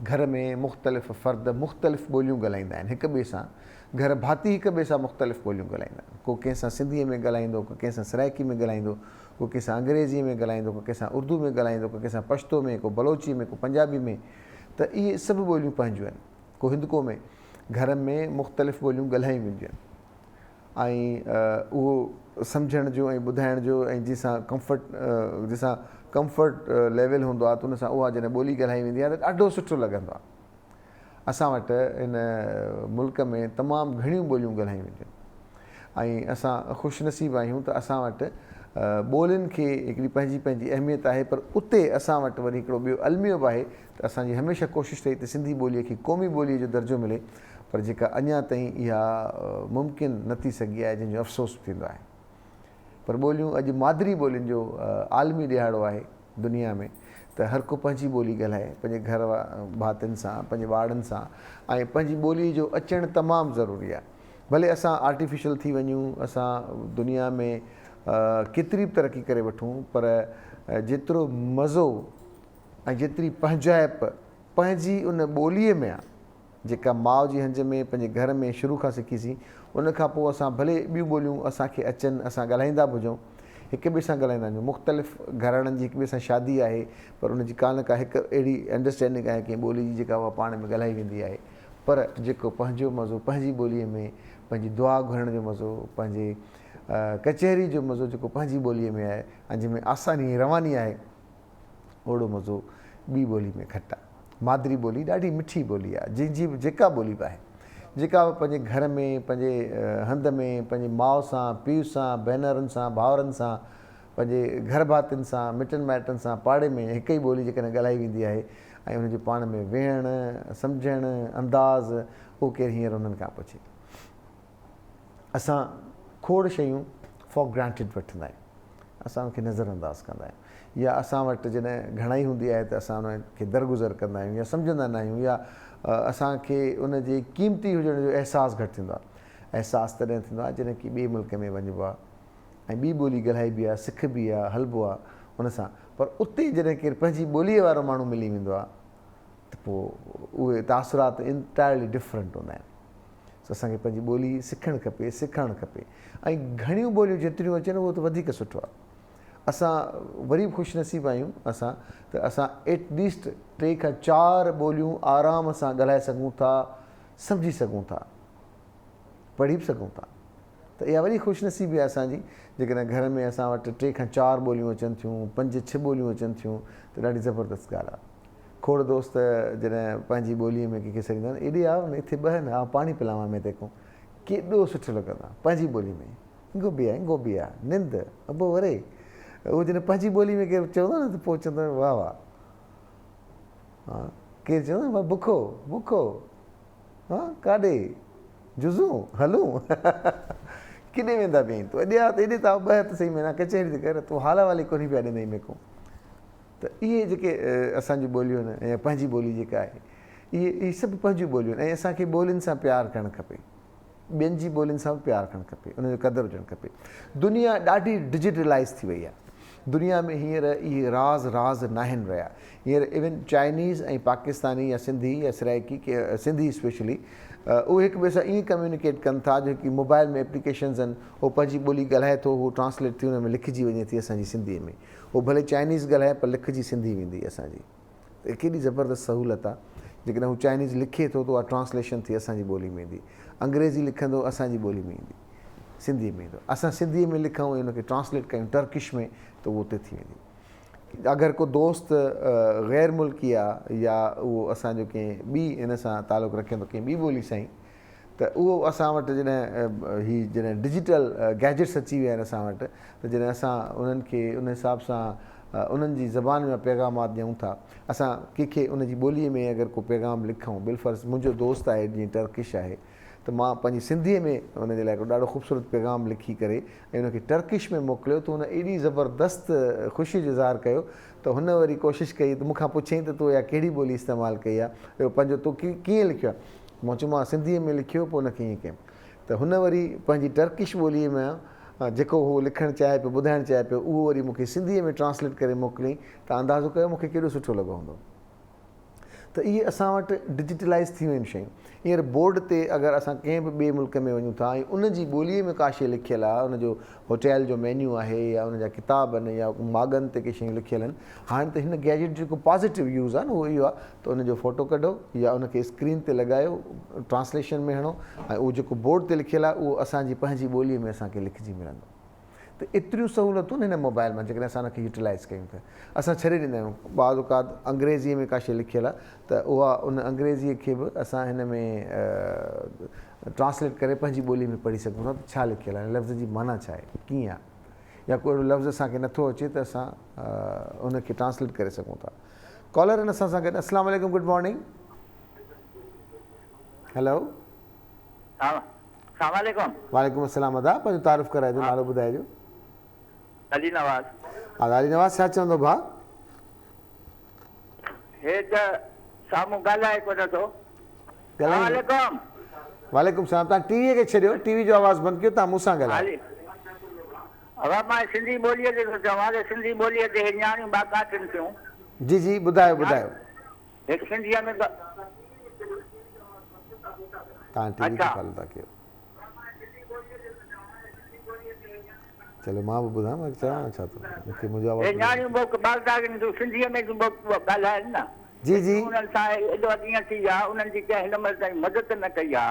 گهر ۾ مختلف فرد مختلف ٻوليون ڳالهائيندا آهن هڪ ٻئي سان گهر ڀاتي هڪ ٻئي سان مختلف ٻوليون ڳالهائيندا آهن ڪو ڪنهن سان سنڌيء ۾ ڳالهائيندو ڪو ڪنهن سان سرائيڪي ۾ ڳالهائيندو ڪو ڪنهن سان انگريزيء ۾ ڳالهائيندو ڪو ڪنهن سان اردو ۾ ڳالهائيندو ڪو ڪنهن سان پشتو ۾ ڪو بلوچي ۾ ڪو پنجابي ۾ ته اهي سڀ ٻوليون پنهنجون آهن ڪو هندڪو ۾ گهر ۾ مختلف ٻوليون ڳالهايون وينديون آهن ۽ اهو سمجهڻ جو ۽ ٻڌائڻ جو ۽ جنهن سان ڪمفرٽ جنهن سان ڪمفرٽ ليول هوندو آهي ته ان سان اها جڏهن ٻولي ڳالهائي ويندي آهي ته ڏاڍو سٺو لڳندو آهي. اسان وٽ هن ملڪ ۾ تمام گهڻيون ٻوليون ڳالهايون وينديون آهن ۽ اسان خوش نصيب آهيون ته اسان وٽ ٻولين کي هڪڙي پنهنجي پنهنجي اهميت آهي پر اتي اسان وٽ وري هڪڙو ٻيو الميو به آهي ته اسان جي هميشه ڪوشش رهي ته سنڌي ٻوليء کي قومي ٻوليء جو درجو ملي پر جيڪا اڃا تائين اها ممڪن نه ٿي سگهي آهي جنهن جو افسوس به ٿيندو آهي پر ٻوليون اڄ مادري ٻولين جو عالمي ڏهاڙو آهي دنيا ۾ ته هر ڪو پنهنجي ٻولي ڳالهائي پنهنجي گهر ڀاتين سان پنهنجي ٻارڙن سان ۽ پنهنجي ٻولي جو اچڻ تمام ضروري آهي ڀلي اسان آرٽيفيشل ٿي وڃون اسان دنيا ۾ ڪيتري به ترقي ڪري وٺون پر جيترو مزو ۽ جيتري پنهنجائپ پنهنجي ان ٻوليء ۾ آ، جيڪا ماء جي هنج ۾ پنهنجي گهر ۾ شروع کان سکيسين، ان کان پوء اسان ڀلي ٻيون ٻوليون اسان کي اچن، اسان ڳالهائيندا به هجون، هڪ ٻئي سان ڳالهائيندا هجون، مختلف گهراڻن جي هڪ ٻئي سان شادي آهي، پر ان جي ڪا نه ڪا هڪ اهڙي انڊرسٽينڊنگ آهي ڪنهن ٻولي جي جيڪا اها پاڻ ۾ ڳالهائي ويندي آهي، پر جيڪو پنهنجو مزو پنهنجي ٻوليء ۾ پنهنجي دعا گهرڻ جو مزو، پنهنجي ڪچهري جو مزو جيڪو پنهنجي ٻوليء ۾ آهي ۽ جنهن ۾ آساني ۽ رواني آهي. اوڙو مزو ٻي ٻولي ۾ گهٽ آ. مادري ٻولي ڏاڍي مٺي ٻولي آ، جنهن جي به جيڪا ٻولي به آهي، جيڪا به پنهنجي گهر ۾، پنهنجي هنڌ ۾، پنهنجي ماء سان، پيء سان، ڀينرن سان، ڀائرن سان، پنهنجي گهر ڀاتين سان، مٽن مائٽن سان، پاڙي ۾ هڪ ئي ٻولي جيڪڏهن ڳالهائي ويندي آهي ۽ ان جو پاڻ ۾ ويهڻ، سمجهڻ، انداز اهو ڪير هينئر انهن کان پڇي. اسان کوڙ شيون فار گرانٽيڊ وٺندا آهيون اسان ان کي نظر انداز ڪندا آهيون يا اسان وٽ جڏهن گهڻائي هوندي آهي ته اسان ان کي درگذر ڪندا آهيون يا سمجهندا نه آهيون يا اسان کي ان جي قيمتي هجڻ جو احساس گهٽ ٿيندو آهي احساس تڏهن ٿيندو آهي جڏهن ڪي ٻئي ملڪ ۾ وڃبو آهي ۽ ٻي ٻولي ڳالهائبي آهي سکبي آهي هلبو آهي ان سان پر اتي جڏهن ڪير پنهنجي ٻوليء وارو ماڻهو ملي ويندو آهي ته پوء اهي تاثرات انٽائرلي ڊفرنٽ هوندا آهن سو اسان کي پنهنجي ٻولي سکڻ کپي، سيکارڻ کپي ۽ گهڻيون ٻوليون جيتريون اچن اهو ته وڌيڪ سٺو آهي. اسان وري به خوش نصيب آهيون اسان ته اسان ايٽ ليسٽ ٽي کان چار ٻوليون آرام سان ڳالهائي سگهون ٿا، سمجهي سگهون ٿا، پڙهي به سگهون ٿا ته اها وڏي خوش نصيبي آهي اسان جي جيڪڏهن گهر ۾ اسان وٽ ٽي کان چار ٻوليون اچن ٿيون، پنج ڇهه ٻوليون اچن ٿيون ته ڏاڍي زبردست ڳالهه آهي. کوڙ دوست جڏهن پنهنجي ٻوليء ۾ ڪنهن کي سڏيندا آهن، ايڏي آء نه اٿي ٻهه نه آء پاڻي پلاوان مين تيڪون. ڪيڏو سٺو لڳندو آهي پنهنجي ٻولي ۾. گوبي آ گوبي آ نند ابو وري. اهو جڏهن پنهنجي ٻولي ۾ ڪير چوندو آهي نه ته پوء چوندو آهي واهه واهه. ها ڪير چوندو آهي بکو بکو ها ڪاڏي جزون هلون ڪيڏي ويندا پيا آهين تون اڏي آ ته ايڏي ته آء ٻهه ته سهي مينا ڪچهري ته ڪر تون حال احوال ئي ڪونهي پيا ڏيندين ميڪون. ته اهي جيڪي اسان جون ٻوليون آهن يا پنهنجي ٻولي جيڪا آهي اهي اهي سڀ پنهنجون ٻوليون آهن ۽ اسان کي ٻولين سان پيار ڪرڻ کپي ٻين جي ٻولين سان به پيار ڪرڻ کپي ان جو قدر هجڻ کپي دنيا ڏاڍي ڊجيٽلائز ٿي وئي آهي دنيا ۾ هينئر اهي راز راز ناهن رهيا. هينئر ايون چائنيز ۽ پاڪستاني يا سنڌي يا سرائيڪي ڪي سنڌي اسپيشلي اهي هڪ ٻئي سان ائين ڪميونيڪيٽ ڪن ٿا جو هڪ موبائل ۾ ايپليڪيشنز آهن هو پنهنجي ٻولي ڳالهائي ٿو هو ٽرانسليٽ ٿي ان ۾ لکجي وڃي ٿي اسان جي سنڌي ۾ هو ڀلي چائنيز ڳالهائي پر لکجي سنڌي ويندي اسان جي ته ڪيڏي زبردست سهولت آهي جيڪڏهن هو چائنيز لکي ٿو ته اها ٽرانسليشن ٿي اسان جي ٻولي ۾ ايندي انگريزي لکندو اسان جي ٻولي ۾ ايندي سنڌي ۾ ايندو اسان سنڌي ۾ لکون ۽ ان کي ٽرانسليٽ ڪيون ٽرڪش ۾ ته اهو اتي ٿي ويندي اگر ڪو دوست غير ملڪي آ يا اهو اسان جو ڪنهن ٻي ان سان تعلق رکي ٿو ڪنهن ٻي ٻولي سان ئي ته اهو اسان وٽ جڏهن هي جڏهن ڊجيٽل گيجٽس اچي ويا آهن اسان وٽ ته جڏهن اسان انهن کي ان حساب سان انهن جي زبان ۾ پيغامات ڏيون ٿا اسان ڪنهن کي ان جي ٻولي ۾ اگر ڪو پيغام لکون بالفرض منهنجو دوست آهي جيئن ٽرڪش آهي ته مان پنهنجي سنڌيء ۾ ان جي لاء هڪڙو ڏاڍو خوبصورت پيغام لکي ڪري ۽ ان کي ٽرڪش ۾ موڪليو ته هن ايڏي زبردست خوشيء جو اظهار ڪيو ته هن وري ڪوشش ڪئي ته مون کان پڇيائين ته تو اها ڪهڙي ٻولي استعمال ڪئي آهي اهو پنهنجو تو ڪيئن لکيو آهي مون چيو مان سنڌيء ۾ لکيو پوء ان کي ائين ڪيم ته هن وري پنهنجي ٽرڪش ٻوليء ۾ جيڪو هو لکڻ چاهي پيو ٻڌائڻ چاهي پيو اهو وري مون کي سنڌيء ۾ ٽرانسليٽ ڪري موڪليائين ته اندازو ڪيو مون کي ڪيڏو سٺو لڳو هوندو. ته اهي اسان وٽ ڊجيٽلائيز ٿي ويون آهن شيون. هينئر بورڊ تي اگر اسان ڪنهن به ٻئي ملڪ ۾ وڃون ٿا ۽ ان جي ٻوليء ۾ ڪا شيء لکيل آهي، ان جو هوٽيل جو مينيو آهي يا ان جا ڪتاب آهن يا ماڳن تي ڪي شيون لکيل آهن، هاڻي ته هن گيجيٽ جو جيڪو پازيٽو يوز آهي نه اهو اهو آهي ته ان جو فوٽو ڪڍو يا ان کي اسڪرين تي لڳايو، ٽرانسليشن ۾ هڻو ۽ اهو جيڪو بورڊ تي لکيل آهي اهو اسان جي پنهنجي ٻوليء ۾ اسان کي لکجي ملندو. ته ايتريون سهولتون هن موبائل مان جيڪڏهن اسان ان کي يوٽيلائيز ڪيون ته اسان ڇڏي ڏيندا آهيون بعض اوقات انگريزيء ۾ ڪا شيء لکيل آهي ته اها ان انگريزيء کي به اسان هن ۾ ٽرانسليٽ ڪري پنهنجي ٻوليء ۾ پڙهي سگهون ٿا ته ڇا لکيل آهي لفظ جي معنيٰ ڇا آهي ڪيئن آهي يا ڪو اهڙو لفظ اسان کي نٿو اچي ته اسان ان کي ٽرانسليٽ ڪري سگهون ٿا ڪالر آهن اسان سان گڏ السلام عليڪم گڊ مارننگ هيلو السلام عليڪم. وعليڪم السلام ادا پنهنجو تعارف ڪرائجو نالو ٻڌائجو. علي نواز. ادا علي نواز ڇا چوندو ڀاء. هي ته سامهون ڳالهائي ڪونه ٿو. السلام عليڪم. وعليڪم السلام توهان ٽي وي کي ڇڏيو ٽي وي جو آواز بند ڪيو توهان مون سان ڳالهايو. ادا مان سنڌي ٻوليء تي ٿو چوان ته سنڌي ٻوليء تي هي نياڻيون ٻاڪاٽن ٿيون. جي جي ٻڌايو ٻڌايو. هڪ سنڌيء ۾ توهان ٽي وي کي فالو ٿا ڪيو. چلو مان به ٻڌان مان چوان ڇا ٿو مون کي منهنجو آواز هي نياڻيون ٻوڪ ٻاڪاٽن ٿيون سنڌيء ۾ ٿيون ٻوڪ ڳالهائن نه. جي جي. انهن سان ايڏو ڏينهن ٿي ويا انهن جي ڪنهن هن مهل تائين مدد نه ڪئي آ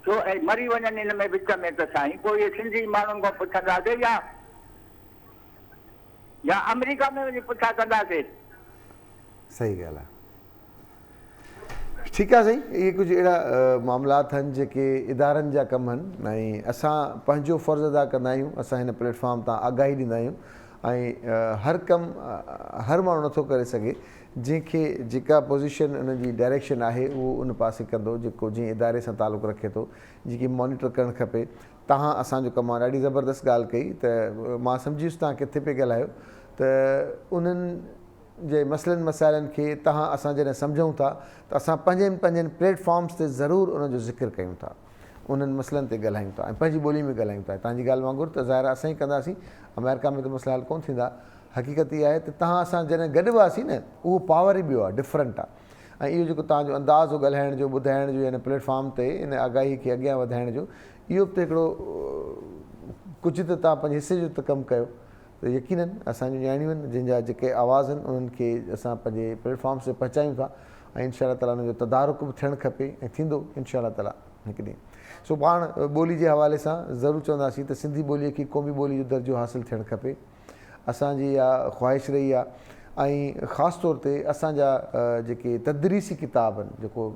ڇو ۽ مري وڃن ان ۾ وچ ۾ ته سائين پوء اهي سنڌي ماڻهن کان پڇنداسي يا يا آمريڪا ۾ وڃي پڇا ڪنداسي. صحيح ڳالهه آ. ٺيڪ آ سائين اهي ڪجهه اهڙا معاملات آهن جيڪي ادارن جا ڪم آهن ۽ اسان پنهنجو فرض ادا ڪندا آهيون اسان هن پليٽ فارم تان آگاهي ڏيندا آهيون ۽ هر ڪم هر ماڻهو نٿو ڪري سگهي جنهن کي جيڪا پوزيشن ان جي ڊائريڪشن آهي اهو ان پاسي ڪندو جيڪو جنهن اداري سان تعلق رکي ٿو جيڪي مانيٽر ڪرڻ کپي تهان اسان جو ڪم آ ڏاڍي زبردست ڳالهه ڪئي ته مان سمجهي ويس تهان ڪٿي پئي ڳالهايو ته انهن جي مسئلن مسائلن کي تهان اسان جڏهن سمجهون ٿا ته اسان پنهنجن پنهنجن پليٽ فارمز تي ضرور انهن جو ذڪر ڪيون ٿا انهن مسئلن تي ڳالهايون ٿا ۽ پنهنجي ٻولي ۾ ڳالهايون ٿا تهان جي ڳالهه وانگر ته ظاهر اسان ئي ڪنداسين آمريڪا ۾ ته مسئلا حل ڪونه ٿيندا حقيقت اها آهي ته تهان اسان جڏهن گڏباسين نه اهو پاور ئي ٻيو آهي ڊفرنٽ آهي ۽ اهو جيڪو توهان جو انداز هو ڳالهائڻ جو، ٻڌائڻ جو يا هن پليٽ فارم تي ان آگاهي کي اڳيان وڌائڻ جو اهو به ته هڪڙو ڪجهه ته توهان پنهنجي حصي جو ته ڪم ڪيو ته يقينن اسان جون نياڻيون آهن جن جا جيڪي آواز آهن انهن کي اسان پنهنجي پليٽ فارمس تي پهچايون ٿا ۽ انشاء الله تعالٰي انهن جو تدارڪ به ٿيڻ کپي ۽ ٿيندو انشاء الله تعالٰي هڪ ڏينهن سو پاڻ ٻولي جي حوالي سان ضرور چونداسين ته سنڌي ٻولي کي قومي ٻولي جو درجو حاصل ٿيڻ کپي. اسان جي اها خواهش رهي آهي ۽ خاص طور تي اسان جا جيڪي تدريسي ڪتاب آهن جيڪو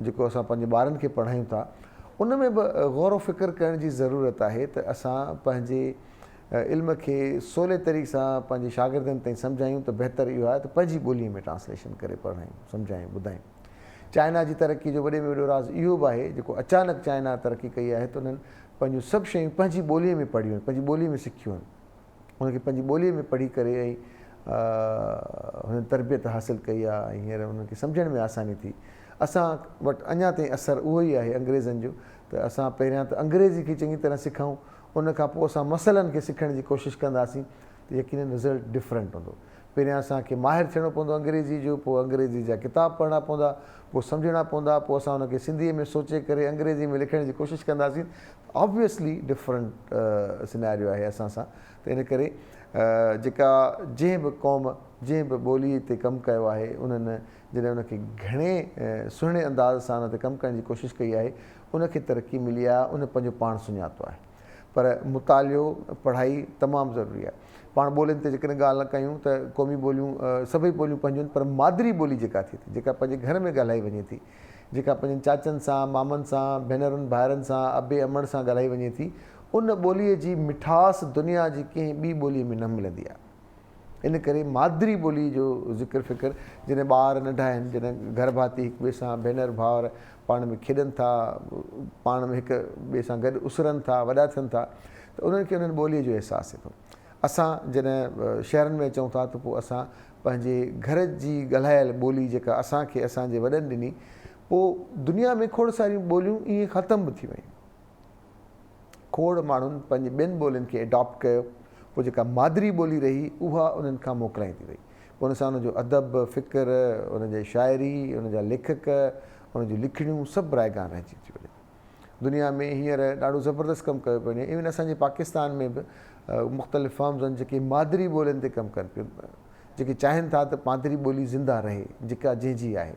جيڪو اسان پنهنجي ٻارن کي پڙهايون ٿا ان ۾ به غور و فڪر ڪرڻ جي ضرورت آهي ته اسان پنهنجي علم کي سولي طريقي سان پنهنجي شاگردن تائين سمجهايون ته بهتر اهو آهي ته پنهنجي ٻولي ۾ ٽرانسليشن ڪري پڙهايون سمجهايون ٻڌايون چائنا جي ترقي جو وڏي ۾ وڏو راز اهو به آهي جيڪو اچانڪ چائنا ترقي ڪئي آهي ته انهن پنهنجون سڀ شيون پنهنجي ٻوليء ۾ پڙهيون آهن، پنهنجي ٻوليء ۾ سکيون آهن. ان کي پنهنجي ٻوليء ۾ پڙهي ڪري ۽ هنن تربيت حاصل ڪئي آهي ۽ هينئر انهن کي سمجهڻ ۾ آساني ٿي. اسان وٽ اڃا تائين اثر اهو ئي آهي انگريزن جو ته اسان پهريان ته انگريزي کي چڱي طرح سکون، ان کان پوء اسان مسئلن کي سکڻ جي ڪوشش ڪنداسين. ته يقينن رزلٽ ڊفرنٽ هوندو. پهريان اسان کي ماهر ٿيڻو پوندو انگريزي جو، پوء انگريزي جا ڪتاب پڙهڻا پوندا، پوء سمجهڻا پوندا، پوء اسان ان کي سنڌيء ۾ سوچي ڪري انگريزي ۾ لکڻ جي ڪوشش ڪنداسين ته آبويسلي ڊفرنٽ سيناريو آهي اسان سان ته ان ڪري جيڪا جنهن به قوم جنهن به ٻولي تي ڪم ڪيو آهي انهن جڏهن ان کي گهڻي سهڻي انداز سان ان تي ڪم ڪرڻ جي ڪوشش ڪئي آهي ان کي ترقي ملي آهي ان پنهنجو پاڻ سڃاتو آهي پر مطالعو پڙهائي تمام ضروري آهي پاڻ ٻولين تي جيڪڏهن ڳالهه ڪيون ته قومي ٻوليون سڀئي ٻوليون پنهنجون آهن پر مادري ٻولي جيڪا ٿئي ٿي جيڪا پنهنجي گهر ۾ ڳالهائي وڃي ٿي جيڪا پنهنجن چاچن سان مامن سان ڀينرن ڀائرن سان ابي امڙ سان ڳالهائي وڃي ٿي ان ٻوليء جي مٺاس دنيا جي ڪنهن ٻي ٻوليء ۾ نه ملندي آهي. ان ڪري مادري ٻوليء جو ذڪر فڪر جڏهن ٻار ننڍا آهن، جڏهن گهر ڀاتي هڪ ٻئي سان ڀينر ڀائر پاڻ ۾ کيڏن ٿا، پاڻ ۾ هڪ ٻئي سان گڏ اسرن ٿا، وڏا ٿين ٿا ته انهن کي انهن ٻوليء جو احساس ٿئي ٿو. اسان جڏهن شهرن ۾ اچون ٿا ته پوء اسان پنهنجي گهر جي ڳالهايل ٻولي جيڪا اسان کي اسان جي وڏن ڏني، پوء دنيا ۾ کوڙ ساريون ٻوليون ائين ختم به ٿي ويون. کوڙ ماڻهن پنهنجي ٻين ٻولين کي اڊاپٽ ڪيو، پوء جيڪا مادري ٻولي رهي اها انهن کان موڪلائيندي وئي. پوء ان سان ان جو ادب، فڪر، ان جي شاعري، ان جا ليکڪ، ان جون لکڻيون سڀ رائگان رهجي ٿيون وڃن. دنيا ۾ هينئر ڏاڍو زبردست ڪم ڪيو پيو وڃي. ايون اسان جي پاڪستان ۾ به مختلف فرمز آهن جيڪي مادري ٻولين تي ڪم ڪن پيون. جيڪي چاهين ٿا ته مادري ٻولي زنده رهي جيڪا جنهن جي آهي.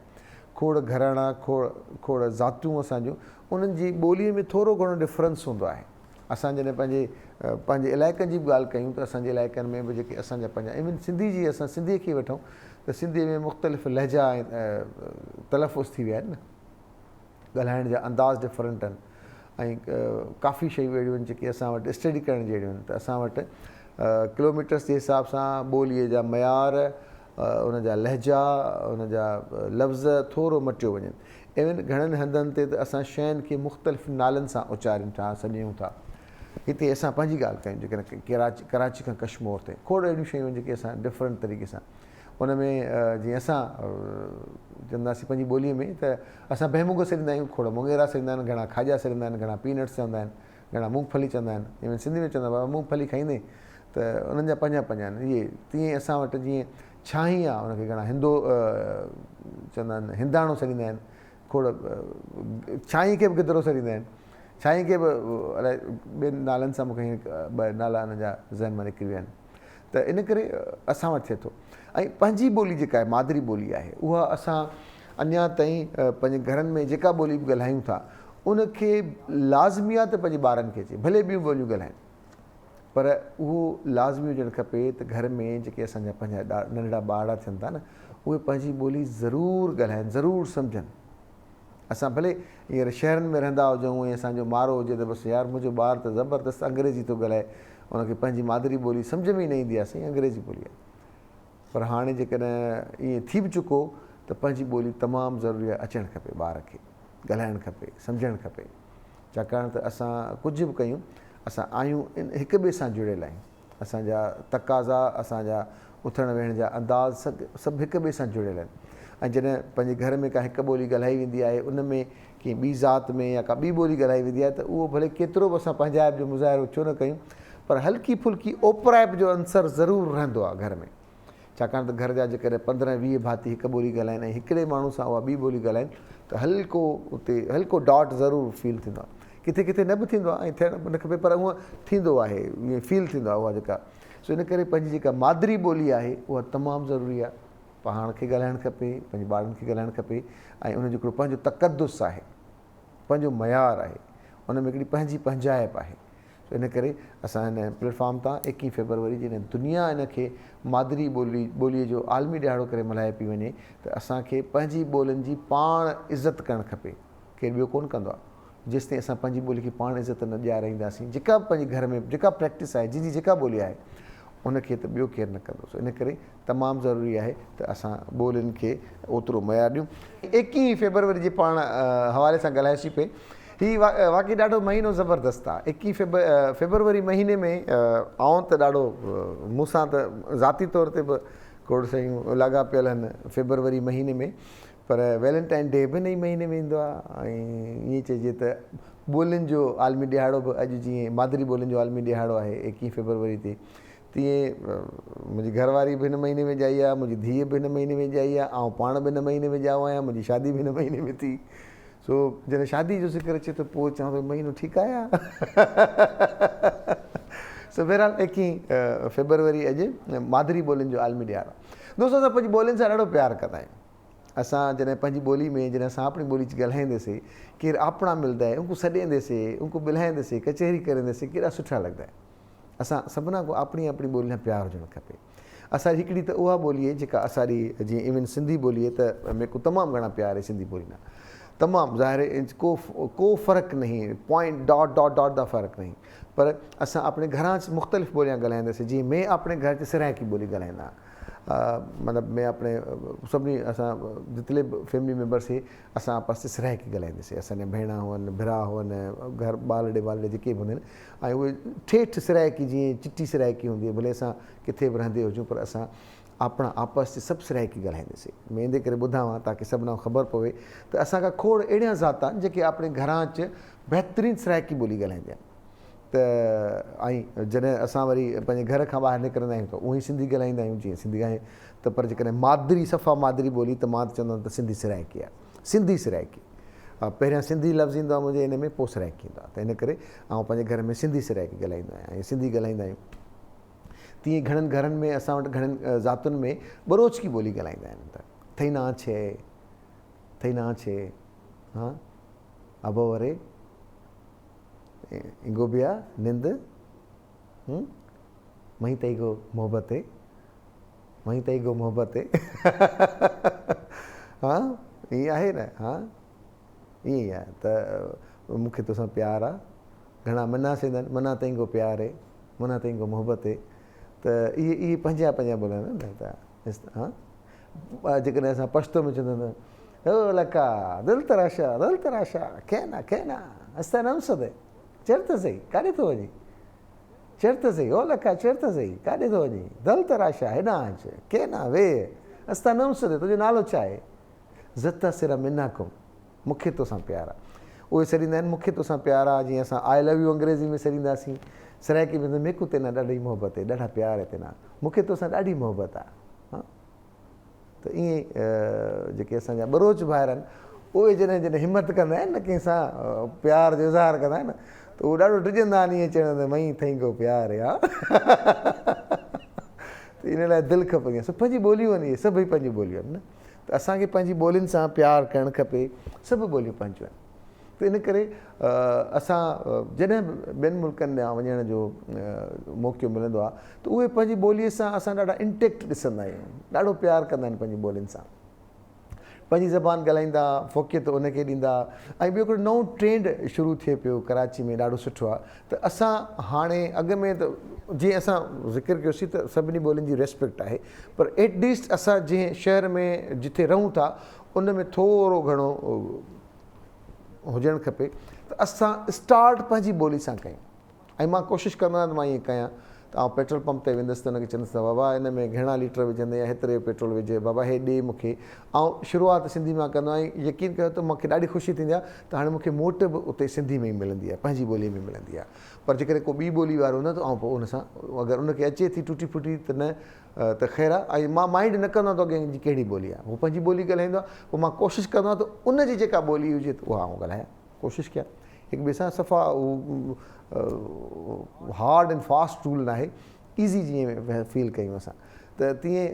کوڙ گهراڻا، کوڙ کوڙ ذاتيون اسان جون انهن جي ٻوليء ۾ ٿورو گهڻو ڊفرنس هوندو آهي. اسان جڏهن پنهنجي پنهنجي علائقن جي به ڳالهه ڪيون ته اسان جي علائقن ۾ به جيڪي اسان جا پنهنجا ايون سنڌي جي اسان سنڌيء کي وٺون ته سنڌيء ۾ مختلف لهجا ۽ تلفظ ٿي ويا آهن نه. ڳالهائڻ جا انداز ڊفرنٽ آهن ۽ ڪافي شيون اهڙيون آهن جيڪي اسان وٽ اسٽڊي ڪرڻ جهڙيون آهن ته اسان وٽ ڪلوميٽرس جي حساب سان ٻوليء جا معيار ان جا لهجا ان جا لفظ ٿورو مٽيو وڃن. ايون گهڻن هنڌن تي ته اسان شين کي مختلف نالن سان اچاريون ٿا سڏيون ٿا. هتي اسان پنهنجي ڳالهه ڪيون جيڪڏهن ڪراچي ڪراچي کان ڪشمور تائين کوڙ اهڙيون شيون آهن جيڪي اسان ڊفرنٽ طريقي سان ان ۾ جيئن اسان چونداسين پنهنجي ٻوليء ۾ ته اسان بهمونگ سڏيندا آهيون کوڙ مونگيرا سڏيندا آهن گهڻا کاڄا سڏيندا آهن گهڻا پينٽس چوندا آهن گهڻا مونگ ڦلي چوندا آهن ايون سنڌي ۾ چوندا بابا مونگ ڦلي کائيندين ته انهن جا پنهنجا پنهنجا آهن اهي تيئن اسان وٽ جيئن ڇانهين آهي ان کي گهڻا هندو چوندا آهن هنداڻو سڏيندا آهن کوڙ ڇانهين کي به گدرو سڏيندا آهن ڇانهين کي به الائي ٻين نالن سان مونکي ٻه نالا انهن جا ذهن مان نڪري ويا آهن ته ان ڪري اسان وٽ ٿئي ٿو ۽ پنهنجي ٻولي جيڪا آهي مادري ٻولي آهي اها اسان اڃا تائين پنهنجي گهرن ۾ جيڪا ٻولي به ڳالهايون ٿا ان کي لازمي آهي ته پنهنجي ٻارن کي اچي ڀلي ٻيون ٻوليون ڳالهائن پر اهو لازمي هجڻ کپي ته گهر ۾ جيڪي اسان جا پنهنجا ننڍڙا ٻارڙا ٿين ٿا نه اهي پنهنجي ٻولي ضرور ڳالهائن ضرور سمجهن اسان ڀلي هينئر شهرن ۾ رهندا هجون ۽ اسان جو مارو هجي ته بس يار منهنجو ٻار ته زبردست انگريزي ٿو ڳالهائي ان کي پنهنجي مادري ٻولي سمجهه ۾ ئي نه ايندي آهي سائين انگريزي ٻولي آهي پر هاڻي جيڪڏهن ائين ٿي به چڪو ته پنهنجي ٻولي تمام ضروري آهي اچڻ کپي ٻار کي ڳالهائڻ کپي سمجهڻ کپي ڇاڪاڻ ته اسان ڪجهه به ڪيون اسان آهيون هڪ ٻئي سان جڙيل آهيون اسان جا تقاضا، اسان جا اٿڻ ويهڻ جا انداز سڀ هڪ ٻئي سان جڙيل آهن ۽ جڏهن پنهنجي گهر ۾ ڪا هڪ ٻولي ڳالهائي ويندي آهي ان ۾ ڪنهن ٻي ذات ۾ يا ڪا ٻي ٻولي ڳالهائي ويندي آهي ته اهو ڀلي ڪيترو به اسان پنهنجائپ جو مظاهرو ڇو نه ڪيون پر هلڪي ڦلڪي اوپرائپ جو عنصر ضرور رهندو آهي گهر ۾. ڇاڪاڻ ته گهر جا جيڪڏهن 15 20 ڀاتي هڪ ٻولي ڳالهائين ۽ هڪڙي ماڻهو سان اها ٻي ٻولي ڳالهائين ته هلڪو اتي هلڪو ڊاٽ ضرور فيل ٿيندو آهي. ڪٿي ڪٿي نه به ٿيندو آهي ۽ ٿيڻ به نه کپي پر هونء ٿيندو آهي ائين فيل ٿيندو آهي اها جيڪا سو ان ڪري پنهنجي جيڪا مادري ٻولي آهي اها تمام ضروري آهي پاڻ کي ڳالهائڻ کپي پنهنجي ٻارن کي ڳالهائڻ کپي ۽ ان جو هڪڙو پنهنجو تقدس آهي پنهنجو معيار آهي ان ۾ هڪڙي پنهنجي پنهنجائپ آهي سو ان ڪري اسان هن پليٽ فارم تان ايڪيهين فيبروري جڏهن دنيا ان کي مادري ٻولي ٻوليء جو عالمي ڏهاڙو ڪري ملهائي پئي وڃي ته اسان کي پنهنجي ٻولين جي پاڻ عزت ڪرڻ کپي ڪير ٻيو ڪونه ڪندو آهي جيستائين اسان پنهنجي ٻولي کي پاڻ عزت نه ڏيارائينداسين جيڪا به پنهنجي گهر ۾ جيڪا پريڪٽس آهي جنهن جي جيڪا ٻولي آهي ان کي ته ٻيو ڪير نه ڪندو سو ان ڪري تمام ضروري آهي ته اسان ٻولين کي اوترو معيار ڏيون. ايڪيهين فيبروري جي پاڻ حوالي سان ڳالهايوسين پئي. هي واقعي ڏاڍو مهينو زبردست آ. ايڪيهين فيبروري مهيني ۾ آئون ته ڏاڍو مون سان ته ذاتي طور تي به کوڙ شيون لاڳاپيل آهن فيبروري مهيني ۾ پر ويلنٽائن ڊي به ان ئي مهيني ۾ ايندو آ ۽ ائين چئجي ته ٻولين جو عالمي ڏهاڙو به اڄ جيئن مادري ٻولين جو عالمي ڏهاڙو آهي ايڪيهين فيبروري تي. تيئن منهنجي گهر واري به هن مهيني ۾ ڄائي آهي، منهنجي ڌيء به هن مهيني ۾ ڄائي آهي، آئون پاڻ به هن مهيني ۾ ڄائو آهيان، منهنجي شادي به هن مهيني ۾ ٿي. سو جڏهن شادي جو ذڪر اچي ته پوء چوان ٿو مهينو ٺيڪ آهي يا؟ سو بهرحال ايڪيهين فيبروري اڄ مادري ٻولين جو عالمي ڏهاڙو آهي. دوستو اسان پنهنجي ٻولين سان ڏاڍو پيار ڪندا آهيون. اسان جڏهن پنهنجي ٻولي ۾ جڏهن اسان اپڻي ٻولي چ ڳالهائيندي سي ڪير آپڻا ملدا آهي انکو سڏيندي سي انکو ٻلهائيندي سي ڪچهري ڪريندي سي ڪيڏا سٺا لڳدا آهي. اسان سڀنا کان آپڻي آپڻي ٻولي سان پيار هجڻ کپي. اسان جي هڪڙي ته اها ٻولي آهي جيڪا اسان جي جيئن ايون سنڌي ٻولي آهي ته ميڪو تمام گهڻا پيار آهي سنڌي ٻولي نال تمام ظاهر آهي ڪو ڪو فرق نهين پوائنٽ ڊاٽ ڊاٽ ڊاٽ دا فرق نهين پر اسان اپڻي گهران چ مختلف ٻوليان ڳالهائيندا سي جيئن مين اپڻي گهر چ سرائيڪي ٻولي ڳالهائيندا مطلب مين اپڻي سڀني اسان جتلي به فيملي ميمبر سي اسان آپس چ سرائيڪي ڳالهائيندي سي اسان جا ڀيڻا هئن ڀرا هئن گهر ٻالڙي والڙي جيڪي به هوندا آهن ۽ اهي ٺيٺ سرائيڪي جيئن چٽي سرائيڪي هوندي آهي ڀلي اسان ڪٿي به رهندي هجون پر اسان آپڻا آپس چ سڀ سرائيڪي ڳالهائيندي سي مين اندي ڪري ٻڌاوان تاڪه سڀنا کي خبر پوي ته اسان کان کوڙ اهڙيان ذات آهن جيڪي آپڻي گهران چ بهترين سرائيڪي ٻولي ڳالهائيندي آهن ته ۽ جڏهن اسان وري پنهنجي گهر کان ٻاهر نڪرندا آهيون ته اونئن ئي سنڌي ڳالهائيندا آهيون جيئن سنڌي ڳالهائي ته پر جيڪڏهن مادري صفا مادري ٻولي ته مان ته چوندو آهيان ته سنڌي سرائيڪي آهي سنڌي سرائيڪي پهريان سنڌي لفظ ايندو آهي منهنجي ان ۾ پوء سرائيڪي ايندو آهي ته ان ڪري آئون پنهنجي گهر ۾ سنڌي سرائيڪي ڳالهائيندو آهيان ۽ سنڌي ڳالهائيندا آهيون تيئن گهڻن گهرن ۾ اسان وٽ گهڻن ذاتن ۾ ٻروچڪي ٻولي ڳالهائيندا آهن ته ٿئي نه آڇي ٿئي نه آڇي ها ابو وري گوبيا نند هم مئي تئي گو محبت هي مئي تئي گو محبت هي ها ائين آهي نه ها ائين ئي آهي ته مون کي توسان پيار آ گهڻا منا سيندا آهن منا تئي گو پيار هي منا تئي گو محبت هي ته اهي اهي پنهنجا پنهنجا ٻولن نه ته ها جيڪڏهن اسان پشتو ۾ چوندا ته او لکا دل تراشا دل تراشا کينا کينا استا نم سدي چر ته سهي ڪاڏي ٿو وڃين چر ته سهي او لکا چر ته سهي ڪاڏي ٿو وڃين دل تراشا هيڏانهن اچ کينا ويهه استا نم سدي تنهنجو نالو ڇا آهي زتا سرا منا ڪم مون کي توسان پيار آ. اهي سڏيندا آهن مون کي توسان پيار آ جيئن اسان آء لو يو انگريزي ۾ سڏينداسين سرائيڪي ۾ ميڪون تينا ڏاڍي محبت هي ڏاڍا پيار هي تينا مون کي توسان ڏاڍي محبت آ ها ته ائين جيڪي اسان جا ٻروچ ڀائر آهن اهي جڏهن جڏهن همت ڪندا آهن نه ڪنهن سان پيار جو اظهار ڪندا آهن ته اهي ڏاڍو ڊڄندا آهن ائين چوڻ ته مئي ٿئي گو پيار هي ها ته ان لاء دل کپندي آهي سو پنهنجي ٻوليون آهن اهي سڀئي پنهنجون ٻوليون آهن نه ته اسان کي پنهنجي ٻولين سان پيار ڪرڻ کپي، سڀ ٻوليون پنهنجون آهن ته ان ڪري اسان جڏهن به ٻين ملڪن ڏانهن وڃڻ جو موقعو ملندو آهي ته اهي پنهنجي ٻوليء سان اسان ڏاڍا انٽيڪٽ ڏسندا آهيون، ڏاڍو پيار ڪندا آهن پنهنجي ٻولين سان، پنهنجي زبان ڳالهائيندا، فوقيت ان کي ڏيندا ۽ ٻيو هڪڙو نئون ٽرينڊ شروع ٿئي پيو ڪراچي ۾ ڏاڍو سٺو آهي ته اسان هاڻي اڳ ۾ ته جيئن اسان ذڪر ڪيوسين ته سڀني ٻولين جي ريسپيڪٽ آهي پر ايٽ ليسٽ اسان جنهن شهر ۾ جتي رهون ٿا ان ۾ ٿورو گهڻو هجڻ کپي ته اسان اسٽارٽ پنهنجي ٻولي سان ڪيون ۽ مان ڪوشش ڪندو آهيان ته مان ائين ڪيان ته آئون پيٽرول پمپ تي ويندس ته ان کي چوندس ته بابا ان ۾ گهڻا ليٽر وجهندين يا هيتري جو پيٽرول وجهه بابا هي ڏي مون کي آئون شروعات سنڌي مان ڪندو آهيان ۽ يقين ڪيو ته مون کي ڏاڍي خوشي ٿيندي آهي ته هاڻي مون کي موٽ به اتي سنڌي ۾ ئي ملندي آهي پنهنجي ٻولي ۾ ملندي آهي پر جيڪڏهن ڪو ٻي ٻولي وارو هوندو آهي ته آئون پوء ان سان اگر ان کي اچي ٿي ٽوٽي ڦوٽي ته نه ته خير آهي ۽ مان مائنڊ نه ڪندو آهيان ته اڳئين جي ڪهڙي ٻولي آهي هو پنهنجي ٻولي ڳالهائيندو آهي پوء مان ڪوشش ڪندو آهيان ته ان جي جيڪا ٻولي هجي ته اها آئون ڳالهايان ڪوشش ڪيان هڪ ٻئي سان صفا هارڊ اينڊ فاسٽ رول ناهي ايزي جيئن فيل ڪيون اسان ته تيئن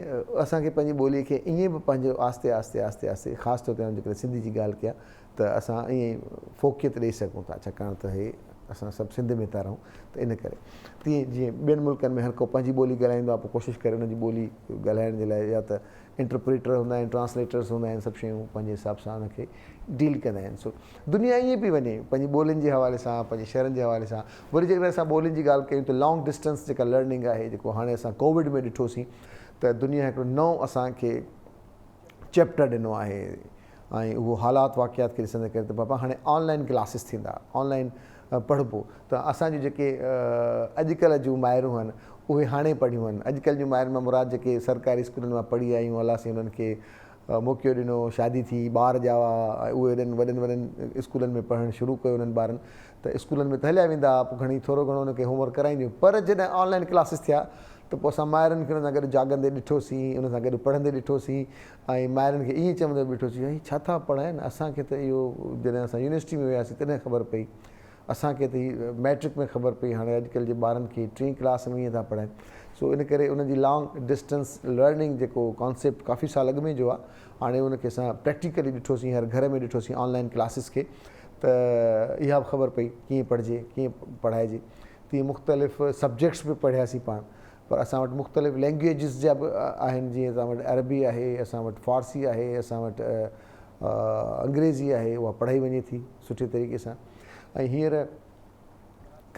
اسان کي پنهنجي ٻولي کي ائين به پنهنجو آهستي آهستي آهستي آهستي خاص طور تي آئون جيڪڏهن سنڌي جي ڳالهه ڪيان ته اسان ائين فوقيت ڏئي سگهون ٿا ڇاڪاڻ ته هي اسان سڀ سنڌ ۾ ٿا رهون ته ان ڪري تيئن جيئن ٻين ملڪن ۾ هر ڪو پنهنجي ٻولي ڳالهائيندو آهي پوء ڪوشش ڪري ان جي ٻولي ڳالهائڻ جي لاء يا ته انٽرپريٽر هوندا آهن ٽرانسليٽرس هوندا آهن سڀ شيون پنهنجي حساب سان ان کي ڊيل ڪندا آهن سو دنيا ائين پئي وڃي پنهنجي ٻولين جي حوالي سان پنهنجي شهرن جي حوالي سان وري جيڪڏهن اسان ٻولين جي ڳالهه ڪيون ته لانگ ڊسٽنس جيڪا لرننگ آهي جيڪو هاڻي اسان ڪووڊ ۾ ڏٺوسين ته دنيا هڪڙو نئون اسان کي چيپٽر ڏنو آهي ۽ اهو حالات واقعات کي ڏسندي ڪري ته بابا هاڻي آن لائن ڪلاسز ٿيندا آن لائن پڙهبو ته اسان جون جيڪي اڄڪلهه جون مائرون آهن اهي هاڻي پڙهيون آهن اڄڪلهه جون مائرن مان مراد جيڪي سرڪاري اسڪولن مان پڙهي آيون الله سائين انهن کي موقعو ڏنو شادي ٿي ٻار ڄاوا ۽ اهي ايڏن وڏن وڏن اسڪولن ۾ پڙهڻ شروع ڪيو انهن ٻارن ته اسڪولن ۾ ته هليا ويندا پوء گهڻي ٿورو گهڻو ان کي هوم ورڪ ڪرائينديون پر جڏهن آن لائن ڪلاسز ٿيا ته پوء اسان مائرن کي ان سان گڏ جاڳندي ڏٺوسين، ان سان گڏ پڙهندي ڏٺوسين ۽ مائرن کي ائين چوندي به ڏٺوسين هي ڇا ٿا پڙهائين اسان کي ته اهو جڏهن اسان يونيورسٽي ۾ وياسين تڏهن خبر پئي اسان کي ته هي مئٽرڪ ۾ خبر پئي هاڻي اڄڪلهه جي ٻارن کي ٽين ڪلاس ۾ ائين ٿا پڙهائين سو ان ڪري ان جي لانگ ڊسٽنس لرننگ جيڪو ڪانسيپٽ ڪافي سال اڳ ۾ جو آهي هاڻي ان کي اسان پريڪٽيڪلي ڏٺوسين هر گهر ۾ ڏٺوسين آن لائن ڪلاسز کي ته اها به خبر پئي ڪيئن پڙهجي ڪيئن پڙهائجي تيئن مختلف سبجيڪٽس به پڙهياسين پاڻ پر اسان وٽ مختلف لينگويجز جا به آهن جيئن اسان وٽ عربي آهي اسان وٽ فارسي آهي اسان وٽ انگريزي آهي اها پڙهائي وڃي ٿي سٺي طريقي سان ۽ هينئر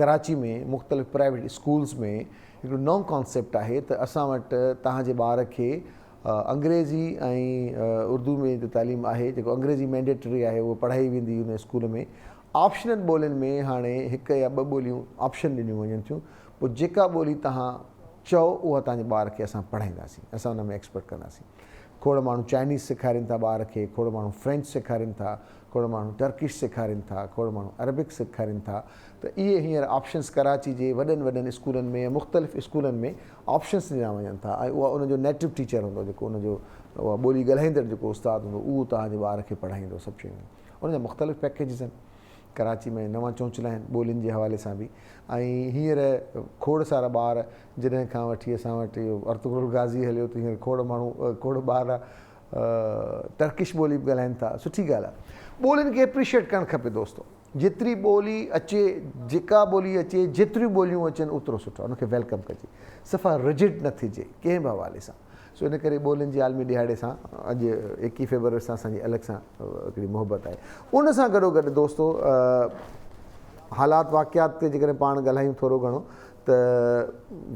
ڪراچي ۾ مختلف پرائيويٽ اسڪولز ۾ هڪڙو نئون ڪانسيپٽ آهي ته اسان وٽ توهان جي ٻار کي انگريزي ۽ اردو ۾ جو تعليم آهي جيڪو انگريزي مينڊيٽري آهي اهو پڙهائي ويندي ان اسڪول ۾ آپشنل ٻولين ۾ هاڻي هڪ يا ٻه ٻوليون آپشن ڏنيون وڃن ٿيون پوء جيڪا ٻولي توهان چئو اها توهان جي ٻار کي اسان پڙهائينداسين اسان ان ۾ ايڪسپرٽ ڪنداسين کوڙ ماڻهو چائنيز سيکارين ٿا ٻار کي کوڙ ماڻهو فرينچ سيکارين ٿا کوڙ ماڻهو ٽرڪش سيکارين ٿا کوڙ ماڻهو عربڪ سيکارين ٿا ته اهي هينئر آپشنس ڪراچي جي وڏن وڏن اسڪولن ۾ يا مختلف اسڪولن ۾ آپشنس ڏنا وڃن ٿا ۽ اها ان جو نيٽو ٽيچر هوندو جيڪو ان جو اها ٻولي ڳالهائيندڙ جيڪو استاد هوندو اهو توهان جي ٻار کي پڙهائيندو سڀ شيون ان جا مختلف پيڪيجز آهن ڪراچي ۾ نوان چونچلا آهن ٻولين جي حوالي سان به ۽ هينئر کوڙ سارا ٻار جڏهن کان وٺي اسان وٽ اهو ارطغرل غازي هليو ته هينئر کوڙ ماڻهو کوڙ ٻار ٽرڪش ٻولي به ڳالهائين ٿا سٺي ڳالهه آهي ٻولين کي اپريشيٽ ڪرڻ کپي دوستو جيتري ٻولي اچي جيڪا ٻولي اچي جيتريون ٻوليون اچن اوترو سٺو ان کي welcome ڪجي صفا رجڊ نه ٿجي ڪنهن به حوالي سان سو ان ڪري ٻولين جي عالمي ڏهاڙي سان اڄ 21 فيبروري سان اسان جي الڳ سان هڪڙي محبت آهي ان سان گڏو گڏ دوستو حالات واقعات تي جيڪڏهن پاڻ ڳالهايون ٿورو گهڻو ته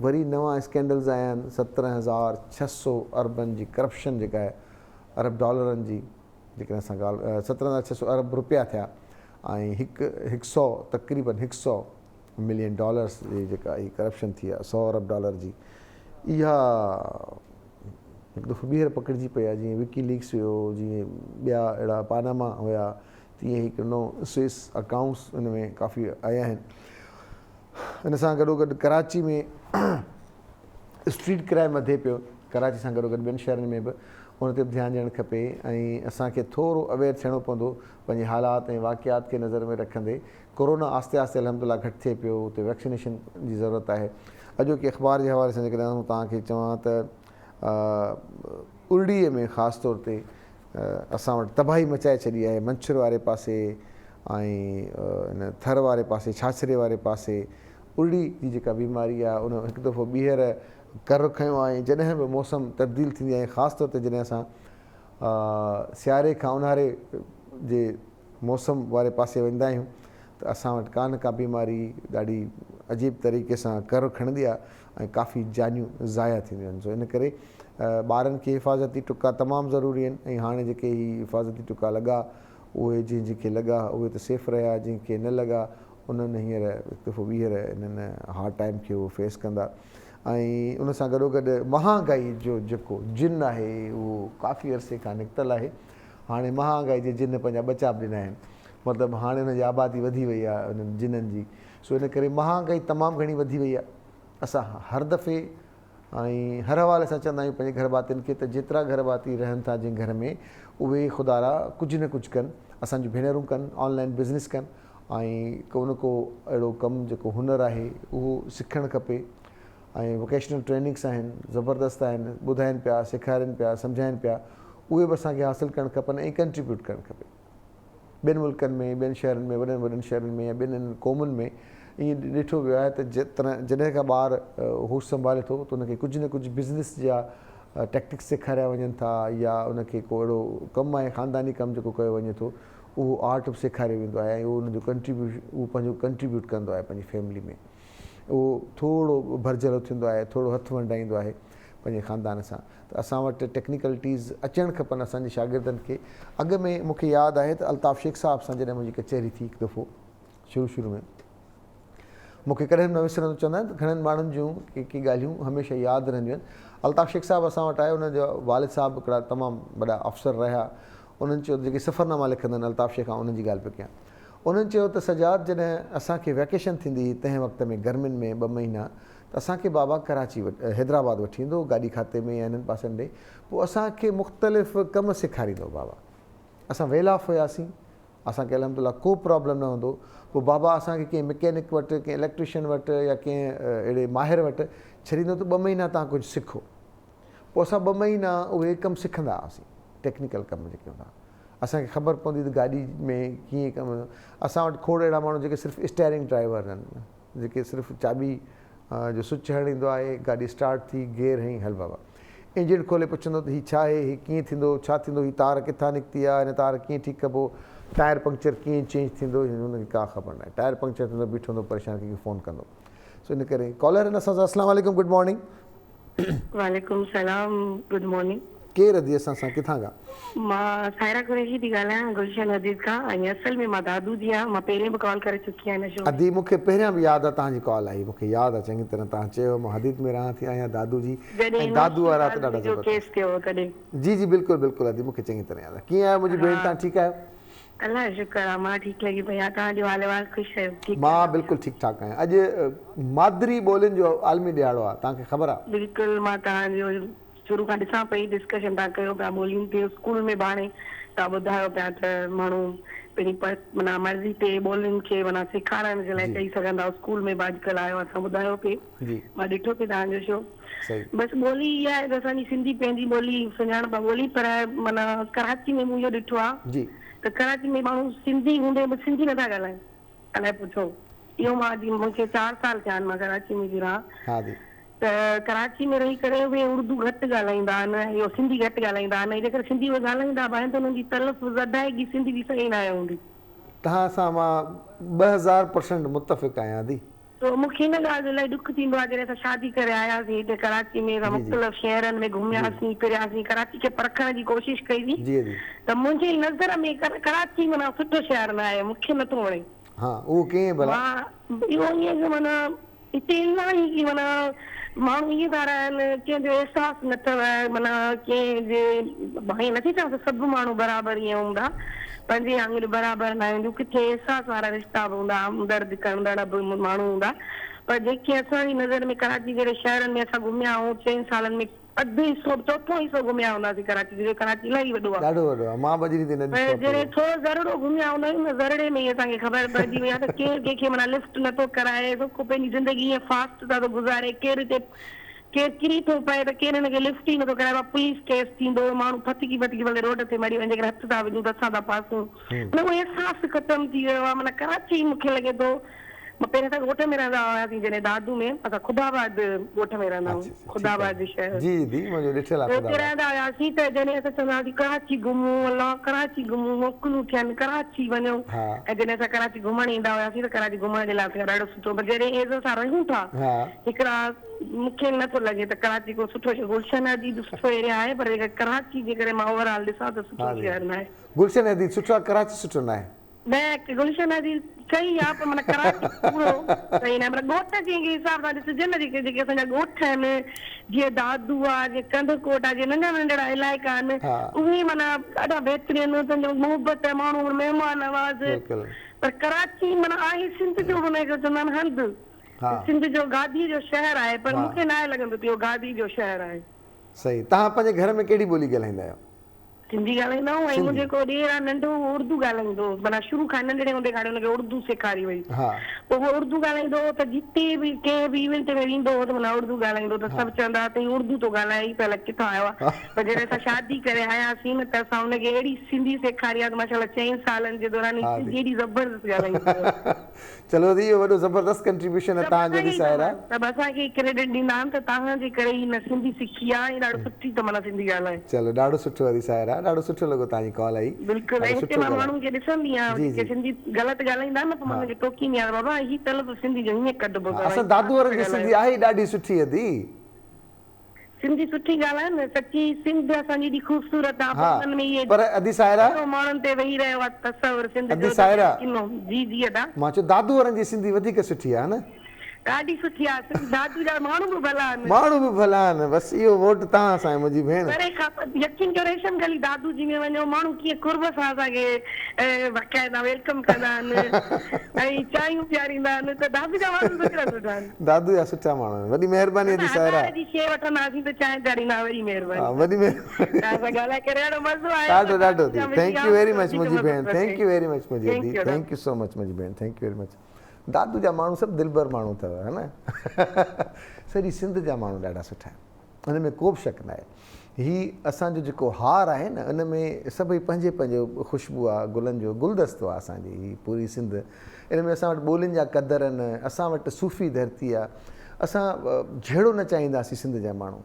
وري نوان اسڪينڊلز آيا آهن 17600 اربن جي ڪرپشن جيڪا آهي ارب ڊالرن جي جيڪڏهن اسان ڳالهه 17600 ارب روپيا ٿيا ۽ هڪ هڪ سو تقريبن هڪ سو ملين ڊالرس جي جيڪا هي ڪرپشن ٿي آهي سو ارب ڊالر جي اها هڪ دفعو ٻيهر پڪڙجي پئي آهي جيئن وڪي ليڪس هيو جيئن ٻيا اهڙا پاناما هيا تيئن هڪ نئون سوئس اڪائونٽس ان ۾ ڪافي آيا آهن ان سان گڏو گڏ ڪراچي ۾ اسٽريٽ ڪرائم وڌي پيو ڪراچي سان گڏو گڏ ٻين شهرن ۾ به ان تي به ڌيان ڏيڻ کپي ۽ اسان کي ٿورو اويئر ٿيڻو پوندو پنهنجي حالات ۽ واقعات کي نظر ۾ رکندي ڪورونا آهستي آهستي الحمد لله گهٽ ٿئي پيو اتي ويڪسينيشن جي ضرورت آهي اڄوڪي اخبار جي حوالي سان جيڪڏهن آئون توهان کي چوان ته ارڙي ۾ خاص طور تي اسان وٽ تباهي مچائي ڇڏي آهي منڇر واري پاسي ۽ ان ٿر واري پاسي ڇاڇري واري پاسي ارڙي جي جيڪا بيماري آهي ان هڪ دفعو ٻيهر ڪر کنيو آهي ۽ جڏهن به موسم تبديل ٿيندي آهي خاص طور تي جڏهن اسان سياري کان اونهاري جي موسم واري پاسي ويندا آهيون ته اسان وٽ ڪا نه ڪا بيماري ڏاڍي عجيب طريقي سان ڪر کڻندي آهي ۽ ڪافي جانيون ضايع ٿينديون آهن سو ان ڪري ٻارن کي حفاظتي ٽڪا تمام ضروري آهن ۽ هاڻي جيڪي هي حفاظتي ٽڪا لڳا اهي جنهن جنهن کي لڳا اهي ته سيف رهيا جنهن کي نه لڳا انهن هينئر هڪ دفعو ٻيهر انهن هارڊ ٽائيم کي اهو فيس ڪندا ۽ ان سان گڏوگڏ مهانگائي جو جيڪو جن آهي اهو ڪافي عرصي کان نڪتل آهي هاڻي مهانگائي جي جن پنهنجا ٻچا به ڏنا آهن مطلب هاڻي ان جي آبادي وڌي وئي آهي انهن جنن جي سو ان ڪري مهانگائي تمام گهڻي وڌي وئي آهي اسان هر دفعي ۽ هر حوالي سان چوندا آهيون پنهنجي گهر ڀاتين کي ته جيترا گهر ڀاتي رهن ٿا جنهن گهر ۾ اهي خدارا ڪجهه نه ڪجهه ڪن اسان جون ڀينرون ڪن آن لائن بزنس ڪن ۽ ڪو نه ڪو اهڙو ڪم جيڪو هنر آهي اهو سکڻ کپي ۽ ووڪيشنل ٽريننگس آهن زبردست آهن ٻڌائين پيا سيکارين پيا سمجهائين پيا اهي به اسان کي حاصل ڪرڻ کپن ۽ ڪنٽريبيوٽ ڪرڻ کپي ٻين ملڪن ۾ ٻين شهرن ۾ وڏن وڏن شهرن ۾ يا ٻين انهن قومن ۾ ائين ڏٺو ويو آهي ته جڏهن کان ٻار هوش سنڀالي ٿو ته ان کي ڪجهه نه ڪجهه بزنس جا ٽيڪٽڪس سيکاريا وڃن ٿا يا ان کي ڪو اهڙو ڪم آهي خانداني ڪم جيڪو ڪيو وڃي ٿو اهو آرٽ به سيکاريو ويندو آهي ۽ اهو ان جو ڪنٽريبيوٽ اهو پنهنجو ڪنٽريبيوٽ ڪندو آهي پنهنجي فيملي ۾ اهو ٿورو ڀرجهلو ٿيندو آهي ٿورو هٿ ونڊائيندو آهي پنهنجي خاندان سان ته اسان وٽ ٽيڪنيڪلٽيز اچڻ کپن اسان جي شاگردن کي اڳ ۾ مون کي ياد آهي ته الطاف شيخ صاحب سان جڏهن منهنجي ڪچهري ٿي هڪ دفعو شروع شروع ۾ مون کي ڪڏهن به نه وسرندو چوندا آهن ته گهڻن ماڻهن جون ڪي ڪي ڳالهيون هميشه ياد رهنديون آهن الطاف شيخ صاحب اسان وٽ آيو ان جا والد صاحب هڪڙا تمام وڏا افسر رهيا انهن چيو ته جيڪي سفرناما لکندا آهن الطاف شيخ آئون انهن جي ڳالهه پيو ڪيان انهن چيو ته سجاد جڏهن اسان کي ويڪيشن ٿيندي هئي تنهن وقت ۾ گرمين ۾ ٻه مهينا ته اسان کي بابا ڪراچي حيدرآباد وٺي ايندو هو گاڏي کاتي ۾ يا انهن پاسن ڏي پوء اسان کي مختلف ڪم سيکاريندو هو بابا اسان ويل آف هياسين اسان کي الحمد لله ڪو پرابلم نه هوندو پوء بابا اسان کي ڪنهن مڪينڪ وٽ ڪنهن اليڪٽريشن وٽ يا ڪنهن اهڙي ماهر وٽ ڇڏيندو ته ٻه مهينا توهان ڪجهه سکو پوء اسان ٻه مهينا اهي ڪم سکندا هئاسين ٽيڪنيڪل ڪم جيڪي هوندا اسان کي خبر پوندي ته گاڏي ۾ ڪيئن ڪم اسان وٽ کوڙ اهڙا ماڻهو جيڪي صرف اسٽيئرنگ ڊرائيور آهن جيڪي صرف چاٻي جو سوئچ هڻڻ ايندو آهي گاڏي اسٽارٽ ٿي گيئر هنئي هل بابا انجڻ کولي پڇندو ته هي ڇا آهي هي ڪيئن ٿيندو ڇا ٿيندو هي تار ڪٿان نڪتي آهي هن تار ڪيئن ٺيڪ ڪبو ٽائر پنڪچر ڪيئن چينج ٿيندو هن کي ڪا خبر ناهي ٽائر پنڪچر ٿيندو بيٺو هوندو پريشان ڪنهن کي فون ڪندو سو ان ڪري ڪالر آهن اسان سان اسلام عليڪم گڊ مارننگ. وعليڪم السلام گڊ مارننگ. ڪير ادي اسان سان ڪٿان کان. مان سائره قريشي ٿي ڳالهايان گلشن حديد کان ۽ اصل ۾ مان دادو جي آهيان مان پهرين به ڪال ڪري چڪي آهيان هن شو ۾. ادي مون کي پهريان به ياد آ توهان جي ڪال آئي مون کي ياد آ چڱي طرح توهان چيو مان حديد ۾ رهان ٿي آهيان دادو جي ۽ جڏهن دادو وارا ته نوشين ڏاڍا قاضي جو زبردست. ڪيس ٿيو هو تڏهن. جي جي بلڪل بلڪل ادي مون کي چڱي طرح ياد آ ڪيئن آهيو منهنجي ڀيڻ ها توهان ٺيڪ آهيو. الله جو شڪر آ مان ٺيڪ لڳي پئي آهيان توهان جو حال احوال خوش آهيو ٺيڪ مان ٺاڪ آهيو. بلڪل ٺيڪ ٺاڪ آهيان اڄ مادري ٻولين جو عالمي ڏهاڙو آ توهان کي خبر آ. بلڪل مان توهان جو شروع کان ڏسان پئي ڊسڪشن توهان ڪيو پيا ٻولين تي اسڪول ۾ به هاڻي توهان ٻڌايو پيا ته ماڻهو پنهنجي پر معنيٰ مرضي تي ٻولين کي معنيٰ سيکارڻ جي لاء جي چئي سگهندا اسڪول ۾ به اڄڪلهه آيو آهي توهان ٻڌايو پئي جي مان ڏٺو پئي توهان جو شو صحيح. بس ٻولي اها آهي ته اسان جي سنڌي پنهنجي ٻولي سڃاڻپ آهي ٻولي پر معنيٰ ڪراچي ۾ مون اهو ڏٺو آهي جي. ته ڪراچي ۾ ماڻهو سنڌي هوندي به سنڌي نٿا ڳالهائين الائي پوء ڇو اهو مان اڄ مون کي چار سال ٿيا آهن مان ڪراچي ۾ ٿي رهان ها جي. ته ڪراچي ۾ رهي ڪري اهي اردو گهٽ ڳالهائيندا آهن اهو سنڌي گهٽ ڳالهائيندا آهن ۽ جيڪر سنڌي اهي ڳالهائيندا به آهن ته انهن جي تلفظ ادائگي سنڌي جي صحيح ناهي هوندي. توهان سان مان 2000 پرسنٽ متفق آهيان ادي. سو مون کي ان ڳالهه جو الاهي ڏک ٿيندو آهي جڏهن اسان شادي ڪري آياسين هتي ڪراچي ۾ اسان جي جي مختلف شهرن ۾ جي گهمياسين ڦرياسين ڪراچي کي پرکڻ جي ڪوشش ڪئي سين جي جي. ته منهنجي نظر ۾ ڪراچي معنيٰ سٺو شهر نه آهي مون کي نٿو وڻي. ها اهو ڪيئن ڀلا. مان اهو ائين جو معنيٰ هتي الاهي ڪي معنيٰ ماڻهو ائين ٿا رهن ڪنهن جو احساس نه اٿو معنيٰ ڪنهن جي مان ائين نٿي چوان ته سڀ ماڻهو برابر ائين هوندا پنجين آڱريون برابر نه آهن ڪٿي احساس وارا رشتا به هوندا همدرد ڪندڙ به ماڻهو هوندا پر جيڪي اسان جي نظر ۾ ڪراچي جهڙي شهرن ۾ اسان گهميا آهيون چئن سالن ۾ اڌ حصو به چوٿون حصو گهميا هونداسين ڪراچي جو ڪراچي الاهي وڏو آهي. ڏاڍو وڏو آهي مان به اڄ ڏينهن تائين نه پر ڏٺو آهي جڏهن پورو. ٿورو ذرڙو گهميا هوندا آهيون نه ذرڙي ۾ ئي اسان کي خبر پئجي وئي آهي ته ڪير ڪنهن کي معنيٰ لفٽ نه ٿو ڪرائي سڀ ڪو پنهنجي زندگي ائين فاسٽ سان ٿو گذاري ڪير هتي ڪير ڪري ٿو پئي ته ڪير هن کي لفٽ ئي نه ٿو ڪرائي پوليس ڪيس ٿيندو ماڻهو ڦٿڪي ڦٿڪي ڀلي روڊ تي مري وڃي جيڪڏهن هٿ ٿا وجهون ته اسان ٿا پاسون معنيٰ اهو احساس ختم ٿي ويو آهي معنيٰ ڪراچي مون کي لڳي ٿو مان پهرين اسان ڳوٺ ۾ رهندا هياسين جڏهن دادو ۾ اسان خدا آباد ڳوٺ ۾ رهندا هئون خدا آباد شهر جي جي منهنجو ڏٺل آهي اتي رهندا هياسين ته جڏهن اسان چوندا هئاسين ڪراچي گهمون الله ڪراچي گهمون موڪلون ٿين ڪراچي وڃون ۽ جڏهن اسان ڪراچي گهمڻ ايندا هياسين ته ڪراچي گهمڻ جي لاء اسان کي ڏاڍو سٺو پر جڏهن ايز اسان رهون ٿا هڪڙا مون کي نه ٿو لڳي ته ڪراچي ڪو سٺو شهر گلشن حديد سٺو ايريا آهي پر جيڪر ڪراچي جي ڪري مان اوور آل ڏسان ته سٺو شهر ناهي. گلشن حديد سٺو آهي ڪراچي سٺو ناهي. نه گلشن حديد صحيح آ پر معنيٰ ڪراچي پورو صحيح ناهي معنيٰ ڳوٺ جي حساب سان ڏسجي نه جيڪي جيڪي اسان جا ڳوٺ آهن جيئن دادو آ جيئن ڪنڌڪوٽ آ جيئن ننڍا ننڍڙا علائقا آهن اهي معنيٰ ڏاڍا بهترين اتان جو محبت ماڻهو مهمان نواز پر ڪراچي معنيٰ آهي سنڌ جو معنيٰ هڪ چوندا آهن هنڌ سنڌ جو گادي جو شهر آهي پر مون کي ناهي لڳندو ته اهو گادي جو شهر آهي. صحيح توهان پنهنجي گهر ۾ ڪهڙي ٻولي ڳالهائيندا آهيو؟ سنڌي ڳالهائيندا آهيون ۽ منهنجو هڪ ڏير آهي ننڍو اهو اردو ڳالهائيندو هو معنيٰ شروع کان ننڍڙي هوندي کان هن کي اردو سيکاري وئي پوء اهو اردو ڳالهائيندو هو ته جتي به ڪنهن به ايونٽ ۾ ويندو هو ته معنيٰ اردو ڳالهائيندو ته سڀ چوندا هئا ته هي اردو ٿو ڳالهائي هي ته الائي ڪٿان آيو آهي پر جڏهن اسان شادي ڪري آياسين نه ته اسان هن کي اهڙي سنڌي سيکاري آهي ته ماشاء الله چئن سالن جي دوران هي سنڌي ايڏي زبردست ڳالهائيندو آهي. چلو ادي اهو وڏو زبردست ڪنٽريبيوشن آهي سڀ توهان جو اسان کي ادي ئي سائره. سڀ اسان کي ئي ڪريڊٽ ڏيندا آهن ته توهان جي ڪري ئي هن سنڌي سکي آهي ۽ ڏاڍو سٺي ٿو معنيٰ سنڌي ڳالهائي. چلو ڏاڍو سٺو ادي سائره ڏاڍو سٺو لڳو توهان جي ڪال آئي بلڪل ۽ ڏاڍو هتي سٺو مان ڳالهايو ماڻهن کي ڏسندي آهيان جي جيڪي جي سنڌي غلط ڳالهائيندا آهن نه پوء مان انهن کي ٽوڪيندي آهيان ته بابا هي تلفظ سنڌي جو هيئن ڪڍبو ها اٿو اسان ۽ دادو فاسٽ وارن جي ڳالهايو. سنڌي آهي ئي ڏاڍي سٺي ادي. سنڌي سٺي ڳالهه آهي نه سچي سنڌ اسان جي ايڏي خوبصورت آ ها پر انهن ۾ اهي پر ادي سائره. ڪنو ماڻهن تي ويهي رهيو آ تصور سنڌ ادي جو ته سائره. ڪنو جي جي ادا. مان چيو دادو وارن جي سنڌي وڌيڪ سٺي آ نه. ڏاڍي سٺي آ سنڌ دادو جا ماڻهو به ڀلا آهن. ماڻهو به ڀلا آهن بس اهو ووٽ توهان سان آهي منهنجي ڀيڻ. پري کان يقين ڪيو ريشم گلي دادو جي ۾ وڃو ماڻهو ڪيئن قرب سان اسان کي باقاعده welcome ڪندا آهن ۽ چانهيون پياريندا آهن ته دادو جا ماڻهو به ڪيڏا سٺا آهن. دادو جا سٺا ماڻهو آهن وڏي مهرباني ادي سائره. هزار جي شي وٺنداسين ته چانهه پياريندا وڏي مهرباني. ها وڏي مهرباني. توهان سان ڳالهائي ڪري ڏاڍو مزو آيو. ڏاڍو ڏاڍو ادي thank you very much منهنجي ڀيڻ thank you very much منهنجي ادي thank you سو مچ منهنجي ڀيڻ thank you very much. Dadu جا ماڻهو سڀ دلبر ماڻهو اٿو ها نه سڄي سنڌ جا ماڻهو ڏاڍا سٺا آهن ان ۾ ڪو به شڪ ناهي هي اسان جو جيڪو هار آهي نه ان ۾ سڀئي پنهنجي پنهنجو خوشبو آهي گلن جو گلدستو آهي اسان جي هي پوري سنڌ ان ۾ اسان وٽ ٻولين جا قدر آهن اسان وٽ صوفي ڌرتي آهي اسان جهيڙو نه چاهينداسين سنڌ جا ماڻهو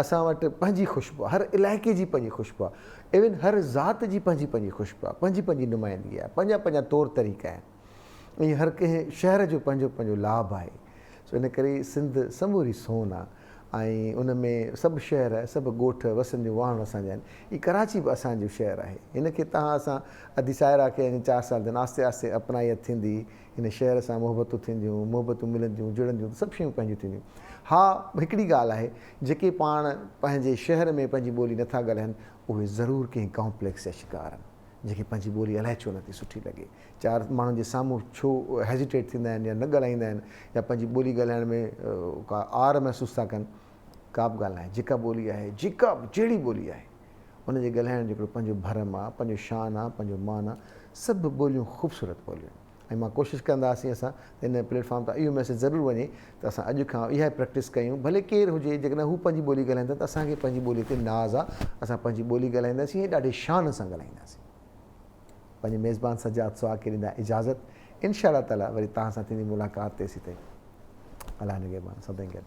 اسان وٽ پنهنجي خوشبو آهي هر علائقي جي پنهنجي خوشبو آهي ايون هر ذات جي پنهنجي پنهنجي خوشبو آهي پنهنجي پنهنجي نمائندگي آهي پنهنجا پنهنجا طور طريقا آهن ائين هر ڪنهن شهر جو پنهنجو پنهنجو لاڀ آهي. سو ان ڪري سنڌ سموري سون آ ۽ ان ۾ سڀ شهر سڀ ڳوٺ وسن جون واهڻ اسان جا آهن. هي ڪراچي به اسان جو شهر آهي. هن کي توهان اسان ادي سائره کي اڃا چار سال ٿيا آهن آهستي آهستي اپنائيت ٿيندي هن شهر سان محبتون ٿينديون محبتون ملنديون جڙنديون ته سڀ شيون پنهنجون ٿينديون. ها هڪڙي ڳالهه آهي جيڪي پاڻ پنهنجي شهر ۾ پنهنجي ٻولي نٿا ڳالهائن اهي ضرور ڪنهن ڪامپليڪس جا شڪار آهن. جنهن کي پنهنجي ٻولي الائي ڇو نٿي سٺي لڳي. چار ماڻهن جي سامهون ڇو هيزيٽيٽ ٿيندا آهن يا نه ڳالهائيندا آهن يا پنهنجي ٻولي ڳالهائڻ ۾ ڪا عار محسوس ٿا ڪن. ڪا به ڳالهه ناهي جيڪا ٻولي آهي جيڪا به جهڙي ٻولي آهي ان جي ڳالهائڻ جو هڪڙو پنهنجو ڀرم آهي پنهنجو شان آهي پنهنجو مان آهي سڀ ٻوليون خوبصورت ٻوليون آهن. ۽ مان ڪوشش ڪنداسين اسان ته ان پليٽ فارم تان اهو ميسيج ضرور وڃي ته اسان اڄ کان اها ئي پريڪٽس ڪيون ڀلي ڪير هجي جيڪڏهن هو پنهنجي ٻولي ڳالهائين ٿا ته اسان کي پنهنجي ٻولي تي ناز آ اسان پنهنجي ٻولي ڳالهائينداسين ۽ ڏاڍي شان سان ڳالهائينداسين پنهنجي ميزبان سجاد سهاڳ کي ڏيندا اجازت انشاء الله تعالي وري توهان سان ٿيندي ملاقات تيسين تائين الله نگهبان سدائين گڏ.